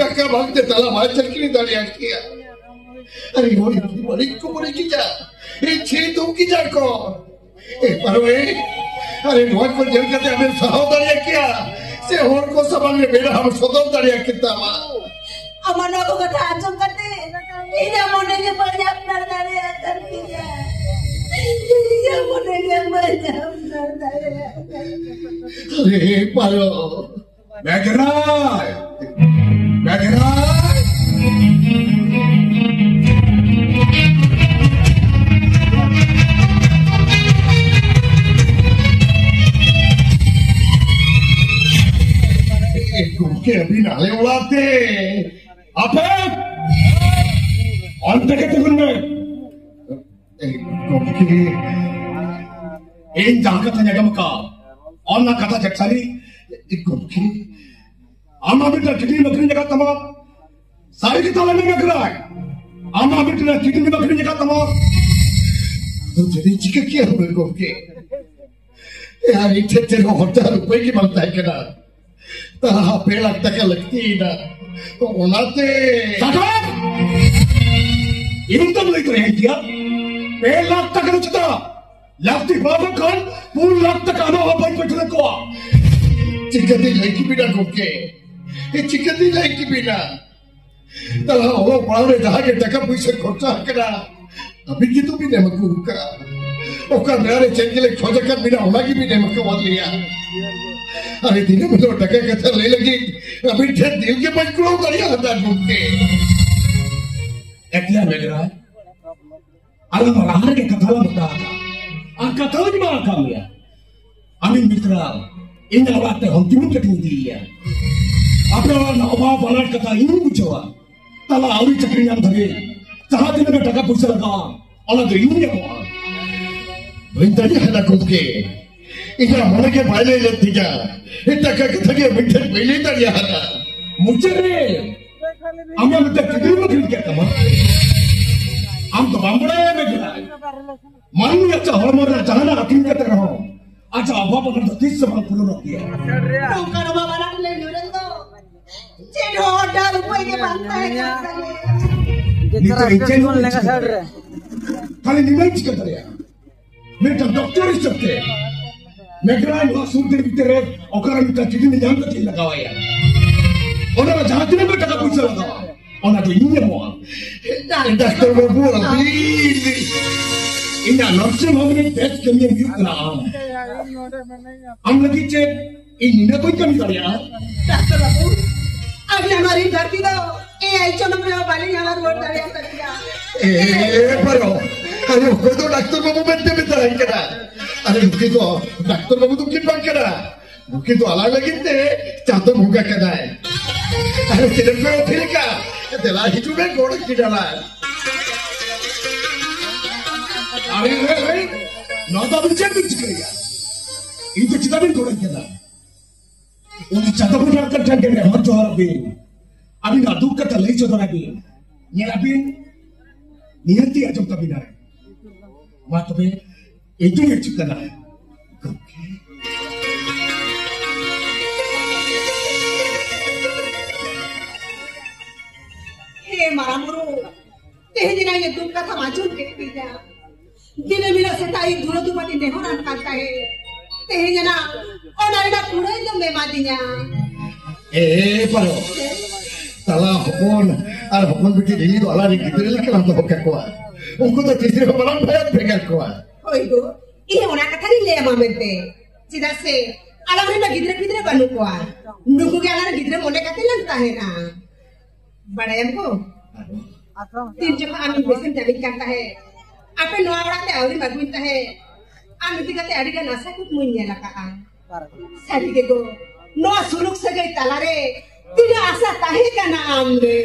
ᱴᱟᱠᱟ ᱵᱟᱝᱛᱮ ᱛᱟᱞᱟ ᱵᱟᱭ ᱪᱟᱹᱠᱨᱤ ᱫᱟᱲᱮᱭᱟᱜ ᱠᱮᱭᱟ᱾ ᱟᱨᱮ ᱦᱚᱲ ᱤᱧ ᱵᱟᱹᱲᱤᱡ ᱠᱚ ᱵᱟᱹᱲᱤᱡ ᱠᱮᱫᱟ, ᱤᱧ ᱪᱷᱤ ᱫᱩᱢ ᱠᱮᱫᱟ ᱠᱚ᱾ ᱮ ᱯᱟᱨᱚᱭ, ᱟᱨᱮ ᱱᱚᱣᱟ ᱠᱚ ᱧᱮᱞ ᱠᱟᱛᱮ ᱟᱢᱮᱢ ᱥᱟᱦᱟᱣ ᱫᱟᱲᱮᱭᱟᱜ ᱠᱮᱭᱟ ᱥᱮ ᱦᱚᱲ ᱠᱚ ᱥᱟᱢᱟᱝ ᱨᱮ ᱢᱮᱫᱦᱟᱢ ᱥᱚᱫᱚᱨ ᱫᱟᱲᱮᱭᱟᱜ ᱠᱮᱛᱟᱢᱟ? ᱟᱢᱟᱜ ᱱᱚᱣᱟ ᱠᱚ ᱠᱟᱛᱷᱟ ᱟᱸᱡᱚᱢ ᱠᱟᱛᱮ ᱤᱧᱟᱹᱜ ᱢᱚᱱᱮ ᱜᱮ ᱵᱟᱹᱧ ᱟᱯᱱᱟᱨ ᱫᱟᱲᱮᱭᱟᱜ ᱠᱟᱱ ᱛᱤᱧᱟ᱾ ᱤᱧᱟᱹᱜ ᱢᱚᱱᱮ ᱜᱮ ᱵᱟᱹᱧ ᱟᱯᱱᱟᱨ ᱫᱟᱲᱮᱭᱟᱜ ᱠᱟᱱᱟ᱾ ᱟᱨᱮ ᱯᱟᱨᱚ, ᱢᱮᱜᱷᱨᱟᱭ! ᱢᱮᱜᱷᱨᱟᱭ! ᱮ ᱜᱚᱢᱠᱮ, ᱟᱹᱵᱤᱱ ᱟᱞᱮ ᱚᱲᱟᱜ ᱛᱮ! ᱟᱯᱮ! ᱚᱱᱛᱮ ᱜᱮ ᱛᱤᱸᱜᱩᱱ ᱢᱮ! ᱮ ᱜᱚᱢᱠᱮ, ᱤᱧ ᱡᱟᱦᱟᱸ ᱠᱟᱛᱷᱟᱧ ᱟᱸᱡᱚᱢ ᱟᱠᱟᱫ, ᱚᱱᱟ ᱠᱟᱛᱷᱟ ᱪᱮᱫ ᱥᱟᱹᱨᱤ? ᱮ ᱜᱚᱢᱠᱮ, ᱟᱢᱟᱜ ᱢᱤᱫᱴᱟᱝ ᱠᱤᱰᱱᱤᱢ ᱟᱹᱠᱷᱨᱤᱧ ᱟᱠᱟᱫ ᱛᱟᱢᱟ᱾ ᱥᱟᱹᱨᱤ ᱜᱮ ᱛᱟᱦᱞᱮ ᱢᱮᱱ ᱟᱠᱟᱫᱟᱭ, ᱟᱢᱟᱜ ᱢᱤᱫᱴᱟᱝ ᱠᱤᱰᱱᱤᱢ ᱟᱹᱠᱷᱨᱤᱧ ᱟᱠᱟᱫ ᱛᱟᱢᱟ᱾ ᱟᱫᱚ ᱪᱮᱫ ᱤᱧ ᱪᱤᱠᱟᱹ ᱠᱮᱭᱟ ᱦᱩᱱᱟᱹᱝ ᱜᱚᱢᱠᱮ? ᱮ, ᱟᱨ ᱤᱧ ᱴᱷᱮᱱ ᱪᱮᱫ ᱦᱚᱸ ᱦᱚᱨᱛᱮ ᱟᱨ ᱩᱯᱟᱹᱭ ᱜᱮ ᱵᱟᱝ ᱛᱟᱦᱮᱸ ᱠᱟᱱᱟ᱾ ᱛᱟᱦᱟ ᱯᱮ ᱞᱟᱠᱷ ᱴᱟᱠᱟ ᱞᱟᱹᱠᱛᱤᱭᱮᱱᱟ᱾ ᱚᱱᱟᱛᱮ ᱥᱟᱴᱚᱯ! ᱤᱧ ᱫᱚᱢ ᱞᱟᱹᱭ ᱫᱟᱲᱮᱭᱟᱹᱧ ᱜᱮᱭᱟ? ᱯᱮ ᱞᱟᱠᱷ ᱴᱟᱠᱟ ᱫᱚ ᱪᱮᱫᱟᱜ? ᱞᱟᱹᱠᱛᱤ ᱵᱟᱝ ᱠᱷᱟᱱ ᱯᱩᱱ ᱞᱟᱠᱷ ᱴᱟᱠᱟ ᱟᱢᱟᱜ ᱦᱚᱸ ᱵᱟᱹᱧ ᱯᱟᱹᱴᱷᱟᱹ ᱠᱚᱣᱟ᱾ ᱪᱤᱠᱟᱹᱛᱤᱧ ᱞᱟᱹᱭ ᱠᱮᱵᱤᱱᱟ ᱜᱚᱢᱠᱮ? ᱪᱤᱠᱟᱹᱛᱤᱧ ᱞᱟᱹᱭ ᱠᱮᱵᱤᱱᱟ? ᱛᱟᱦᱞᱮ ᱚᱞᱚᱜ ᱯᱟᱲᱦᱟᱣ ᱨᱮ ᱡᱟᱦᱟᱸ ᱜᱮ ᱴᱟᱠᱟ ᱯᱩᱭᱥᱟᱹ ᱠᱷᱚᱨᱪᱟ ᱟᱠᱟᱱᱟ, ᱟᱹᱵᱤᱱ ᱜᱮᱛᱚ ᱵᱤᱱ ᱮᱢ ᱟᱹᱜᱩ ᱟᱠᱟᱫᱼᱟ᱾ ᱚᱠᱟ ᱢᱮᱞᱟ ᱨᱮ ᱪᱮᱫ ᱜᱮᱞᱮ ᱠᱷᱚᱡ ᱟᱠᱟᱫ ᱵᱤᱱᱟ, ᱚᱱᱟ ᱜᱮᱵᱤᱱ ᱮᱢ ᱟᱠᱟᱫ ᱞᱮᱭᱟ᱾ ᱟᱨ ᱫᱤᱱᱟᱹᱢ ᱦᱤᱞᱳᱜ ᱴᱟᱠᱟ ᱠᱟᱛᱷᱟ ᱞᱟᱹᱭ ᱞᱟᱹᱜᱤᱫ ᱟᱹᱵᱤᱱ ᱴᱷᱮᱱ ᱫᱤᱞ ᱜᱮ ᱵᱟᱹᱧ ᱠᱩᱲᱟᱹᱣ ᱫᱟᱲᱮᱭᱟᱜ ᱦᱟᱛᱟᱲ ᱜᱚᱢᱠᱮ᱾ ᱮᱠᱞᱟ ᱢᱮᱜᱽᱨᱟ, ᱟᱞᱟᱝ ᱢᱟ ᱞᱟᱦᱟ ᱨᱮᱜᱮ ᱠᱟᱛᱷᱟ ᱞᱟᱝ ᱜᱚᱴᱟ ᱟᱠᱟᱫ᱾ ᱟᱨ ᱠᱟᱛᱷᱟ ᱦᱚᱸᱧ ᱢᱟ ᱟᱠᱟᱫ ᱢᱮᱭᱟ᱾ ᱟᱢᱤᱧ ᱢᱮᱛᱟᱫᱟ, ᱤᱧ ᱚᱲᱟᱜ ᱛᱮ ᱦᱚᱱᱛᱤᱢᱩᱱ ᱠᱟᱹᱴᱤᱡ ᱤᱧ ᱤᱫᱤᱭᱮᱭᱟ᱾ ᱟᱯᱮ ᱚᱲᱟᱜ ᱨᱮᱱᱟᱜ ᱚᱵᱷᱟᱵ ᱟᱱᱟᱴ ᱠᱟᱛᱷᱟ ᱤᱧᱤᱧ ᱵᱩᱡᱷᱟᱹᱣᱟ᱾ ᱛᱟᱞᱟ ᱟᱹᱣᱨᱤ ᱪᱟᱹᱠᱨᱤ ᱧᱟᱢ ᱫᱷᱟᱹᱵᱤᱡ ᱡᱟᱦᱟᱸ ᱛᱤᱱᱟᱹᱜ ᱜᱮ ᱴᱟᱠᱟ ᱯᱩᱭᱥᱟᱹ ᱞᱟᱜᱟᱜᱼᱟ, ᱚᱱᱟ ᱫᱚ ᱤᱧᱤᱧ ᱮᱢᱚᱜᱼᱟ᱾ ᱵᱟᱹᱧ ᱫᱟᱲᱮᱭᱟᱜᱼᱟ ᱜᱚᱢᱠᱮ, ᱤᱧᱟᱹᱜ ᱢᱚᱱᱮ ᱜᱮ ᱵᱟᱭ ᱞᱟᱹᱭ ᱞᱮᱫ ᱛᱤᱧᱟ ᱮᱴᱟᱜ ᱠᱟᱛᱷᱟ ᱜᱮ ᱟᱹᱵᱤᱱ ᱴᱷᱮᱱ ᱵᱟᱹᱧ ᱞᱟᱹᱭ ᱫᱟᱲᱮᱭᱟᱜᱼᱟ᱾ ᱢᱩᱪᱟᱹᱫ ᱨᱮ ᱟᱢᱟᱜ ᱢᱤᱫᱴᱟᱝ ᱪᱤᱛᱟᱹᱨ ᱵᱟᱹᱠᱷᱨᱤ ᱠᱮᱫ ᱛᱟᱢᱟ᱾ ᱟᱢ ᱫᱚ ᱵᱟᱢ ᱵᱟᱲᱟᱭᱟ ᱢᱮᱜᱽᱨᱟ᱾ ᱢᱟᱹᱱᱢᱤ ᱟᱡᱟᱜ ᱦᱚᱲᱢᱚ ᱨᱮᱱᱟᱜ ᱡᱟᱦᱟᱱᱟᱜ ᱟᱹᱠᱷᱨᱤᱧ ᱠᱟᱛᱮ ᱨᱮᱦᱚᱸ ᱟᱡᱟᱜ ᱚᱵᱷᱟᱵ ᱚᱱᱟ ᱫᱚ ᱛᱤᱥ ᱦᱚᱸ ᱵᱟᱝ ᱯᱩᱨᱩᱱᱚᱜ ᱜᱮᱭᱟ᱾ ᱱᱚᱝᱠᱟ ᱱᱚᱣᱟ ᱵᱟᱱᱟᱨ ᱞᱮ ᱧᱩᱨᱮᱱ ᱫᱚ ᱪᱮᱫ ᱦᱚᱸ ᱰᱟᱨ ᱩᱯᱟᱹᱭ ᱜᱮ ᱵᱟᱝ ᱛᱟᱦᱮᱸ ᱠᱟᱱ ᱛᱟᱞᱮᱭᱟ᱾ ᱱᱤᱛᱚᱜ ᱤᱧ ᱪᱮᱫ ᱦᱚᱸ ᱵᱟᱹᱧ ᱪᱤᱠᱟᱹ ᱫᱟᱲᱮᱭᱟᱜᱼᱟ᱾ ᱠᱷᱟᱹᱞᱤ ᱱᱤᱱᱟᱹᱧ ᱪᱤᱠᱟᱹ ᱫᱟᱲᱮᱭᱟᱜᱼᱟ᱾ ᱢᱤᱫᱴᱟᱝ ᱰᱚᱠᱴᱚᱨ ᱦᱤᱥᱟᱹᱵ ᱛᱮ ᱢᱮᱜᱽᱨᱟ ᱱᱚᱣᱟ ᱥᱩᱨ ᱫᱤᱱ ᱵᱷᱤᱛᱤᱨ ᱨᱮ ᱚᱠᱟᱨᱮ ᱢᱤᱫᱴᱟᱝ ᱠᱤᱰᱱᱤ ᱧᱟᱢ ᱠᱟᱛᱮ ᱞᱟᱜᱟᱣᱟᱭᱟ᱾ ᱚᱱᱟ ᱨᱮ ᱡᱟᱦᱟᱸ ᱛᱤᱱᱟᱹᱜ ᱜᱮ ᱴᱟᱠᱟ ᱯᱩᱭᱥᱟᱹ ᱞᱟᱜᱟᱣᱟ, ᱚᱱᱟ ᱫᱚ ᱤᱧ ᱮᱢᱚᱜᱼᱟ᱾ ᱰᱟᱠᱛᱟᱨ ᱵᱟᱹᱵᱩ, ᱟᱹᱵᱤᱱ ᱤᱧᱟᱹᱜ ᱱᱟᱨᱥᱤᱝ ᱦᱳᱢ ᱨᱮ ᱵᱮᱥ ᱠᱟᱹᱢᱤ ᱦᱩᱭᱩᱜ ᱠᱟᱱᱟ᱾ ᱟᱢ, ᱟᱢ ᱞᱟᱹᱜᱤᱫ ᱪᱮᱫ ᱤᱧ ᱱᱤᱱᱟᱹᱜ ᱵᱟᱹᱧ ᱠᱟᱹᱢᱤ ᱫᱟᱲᱮᱭᱟᱜᱼᱟ? ᱰᱟᱠᱛᱟᱨ ᱵᱟᱹᱵᱩ, ᱟᱵᱤᱱᱟᱜ ᱱᱚᱣᱟ ᱨᱤᱱ ᱫᱷᱟᱹᱨᱛᱤ ᱫᱚ ᱮᱭᱟᱭ ᱡᱚᱱᱚᱢ ᱨᱮᱦᱚᱸ ᱵᱟᱹᱞᱤᱧ ᱦᱟᱞᱟ ᱨᱩᱣᱟᱹᱲ ᱫᱟᱲᱮᱭᱟᱜ ᱛᱟᱹᱵᱤᱱᱟ᱾ ᱮ, ᱯᱟᱨᱚ, ᱟᱨᱮ ᱚᱠᱚᱭ ᱫᱚ ᱰᱟᱠᱛᱟᱨ ᱵᱟᱹᱵᱩ ᱢᱮᱱᱛᱮ ᱢᱮᱛᱟᱭ ᱠᱟᱱᱟ? ᱟᱨᱮ ᱱᱩᱠᱤᱱ ᱫᱚ ᱰᱟᱠᱛᱟᱨ ᱵᱟᱹᱵᱩ ᱫᱚᱠᱤᱱ ᱵᱟᱝ ᱠᱟᱱᱟ᱾ ᱱᱩᱠᱤᱱ ᱫᱚ ᱟᱞᱟᱝ ᱞᱟᱹᱜᱤᱫ ᱛᱮ ᱪᱟᱸᱫᱚ ᱵᱚᱸᱜᱟ ᱠᱟᱱᱟᱭ᱾ ᱟᱨᱮ ᱛᱤᱱᱟᱹᱜ ᱯᱮ ᱛᱷᱤᱨ ᱠᱟ? ᱫᱮᱞᱟ ᱦᱤᱡᱩᱜ ᱢᱮ, ᱜᱚᱲᱚ ᱠᱤᱱᱟ ᱞᱟᱝ᱾ ᱟᱨᱮ, ᱟᱨᱮ, ᱟᱨᱮ, ᱱᱚᱣᱟ ᱫᱚ ᱟᱵᱤᱱ ᱪᱮᱫ ᱵᱤᱱ ᱪᱤᱠᱟᱹᱭᱟ? ᱤᱧ ᱫᱚ ᱪᱮᱫᱟᱜ ᱵᱤᱱ ᱜᱚᱲᱚᱧ ᱠᱟᱱᱟ? ᱩᱱᱤ ᱪᱟᱸᱫᱚ ᱵᱚᱸᱜᱟ ᱴᱷᱮᱱ ᱜᱮ ᱱᱮᱦᱚᱨ ᱡᱚᱦᱟᱨ ᱵᱤᱱ᱾ ᱟᱹᱵᱤᱱᱟᱜ ᱫᱩᱠ ᱠᱟᱛᱷᱟ ᱞᱟᱹᱭ ᱥᱚᱫᱚᱨ ᱟᱹᱵᱤᱱ᱾ ᱧᱮᱞ ᱟᱹᱵᱤᱱ, ᱱᱤᱦᱟᱹᱛᱤ ᱟᱸᱡᱚᱢ ᱛᱟᱹᱵᱤᱱᱟᱭ᱾ ᱢᱟ ᱛᱚᱵᱮ, ᱤᱧ ᱫᱩᱧ ᱦᱤᱡᱩᱜ ᱠᱟᱱᱟ᱾ ᱦᱮ ᱢᱟᱨᱟᱝ ᱵᱩᱨᱩ, ᱛᱮᱦᱮᱧ ᱮᱱᱟᱝ ᱫᱩᱠ ᱠᱟᱛᱷᱟᱢ ᱟᱸᱡᱚᱢ ᱠᱮᱫ ᱛᱤᱧᱟ᱾ ᱫᱤᱱᱟᱹᱢ ᱦᱤᱞᱳᱜ ᱥᱮᱛᱟᱜ ᱟᱹᱭᱩᱵ ᱫᱷᱩᱲᱟᱹ ᱫᱷᱩᱯᱟᱹᱴᱤ ᱱᱮᱦᱚᱨᱟᱱ ᱠᱟᱱ ᱛᱟᱦᱮᱸᱫ᱾ ᱛᱮᱦᱮᱧ ᱮᱱᱟᱝ ᱚᱱᱟ ᱨᱮᱱᱟᱜ ᱠᱩᱲᱟᱹᱭ ᱫᱚᱢ ᱮᱢᱟᱫᱤᱧᱟ᱾ ᱮ ᱯᱟᱨᱚ, ᱛᱟᱞᱟ ᱦᱚᱯᱚᱱ ᱟᱨ ᱦᱚᱯᱚᱱ ᱵᱤᱴᱤ ᱞᱤᱞᱤ ᱫᱚ ᱟᱞᱟᱝ ᱨᱮᱱ ᱜᱤᱫᱽᱨᱟᱹ ᱞᱮᱠᱟ ᱞᱟᱝ ᱫᱚᱦᱚ ᱠᱟᱠᱚᱣᱟ᱾ ᱩᱱᱠᱩ ᱫᱚ ᱛᱤᱥ ᱨᱮᱦᱚᱸ ᱵᱟᱞᱟᱝ ᱵᱷᱮᱜᱟᱨ ᱵᱷᱮᱜᱟᱨ ᱠᱚᱣᱟ᱾ ᱦᱳᱭ ᱜᱳ, ᱤᱧ ᱚᱱᱟ ᱠᱟᱛᱷᱟ ᱜᱤᱧ ᱞᱟᱹᱭ ᱟᱢᱟ ᱢᱮᱱᱛᱮ᱾ ᱪᱮᱫᱟᱜ ᱥᱮ ᱟᱞᱟᱝ ᱨᱮᱱ ᱢᱟ ᱜᱤᱫᱽᱨᱟᱹ ᱯᱤᱫᱽᱨᱟᱹ ᱵᱟᱹᱱᱩᱜ ᱠᱚᱣᱟ᱾ ᱱᱩᱠᱩ ᱜᱮ ᱟᱞᱟᱝ ᱨᱮᱱ ᱜᱤᱫᱽᱨᱟᱹ ᱢᱚᱱᱮ ᱠᱟᱛᱮ ᱞᱟᱝ ᱛᱟᱦᱮᱱᱟ᱾ ᱵᱟᱲᱟᱭᱟᱢ ᱠᱚ, ᱛᱤᱱ ᱡᱚᱠᱷᱚᱱ ᱟᱢ ᱵᱮᱥᱮᱢ ᱡᱟᱹᱱᱤᱡ ᱠᱟᱱ ᱛᱟᱦᱮᱸᱫ, ᱟᱯᱮ ᱱᱚᱣᱟ ᱚᱲᱟᱜ ᱛᱮ ᱟᱹᱣᱨᱤᱢ ᱟᱹᱜᱩᱧ ᱛᱟᱦᱮᱸᱫ, ᱟᱢ ᱤᱫᱤ ᱠᱟᱛᱮ ᱟᱹᱰᱤ ᱜᱟᱱ ᱟᱥᱟ ᱠᱩᱠᱢᱩᱧ ᱧᱮᱞ ᱟᱠᱟᱫᱼᱟ᱾ ᱥᱟᱹᱨᱤ ᱜᱮ ᱜᱚ, ᱱᱚᱣᱟ ᱥᱩᱞᱩᱠ ᱥᱟᱹᱜᱟᱹᱭ ᱛᱟᱞᱟᱨᱮ ᱛᱤᱱᱟᱹᱜ ᱟᱥᱟ ᱛᱟᱦᱮᱸ ᱠᱟᱱᱟ ᱟᱢ ᱨᱮ᱾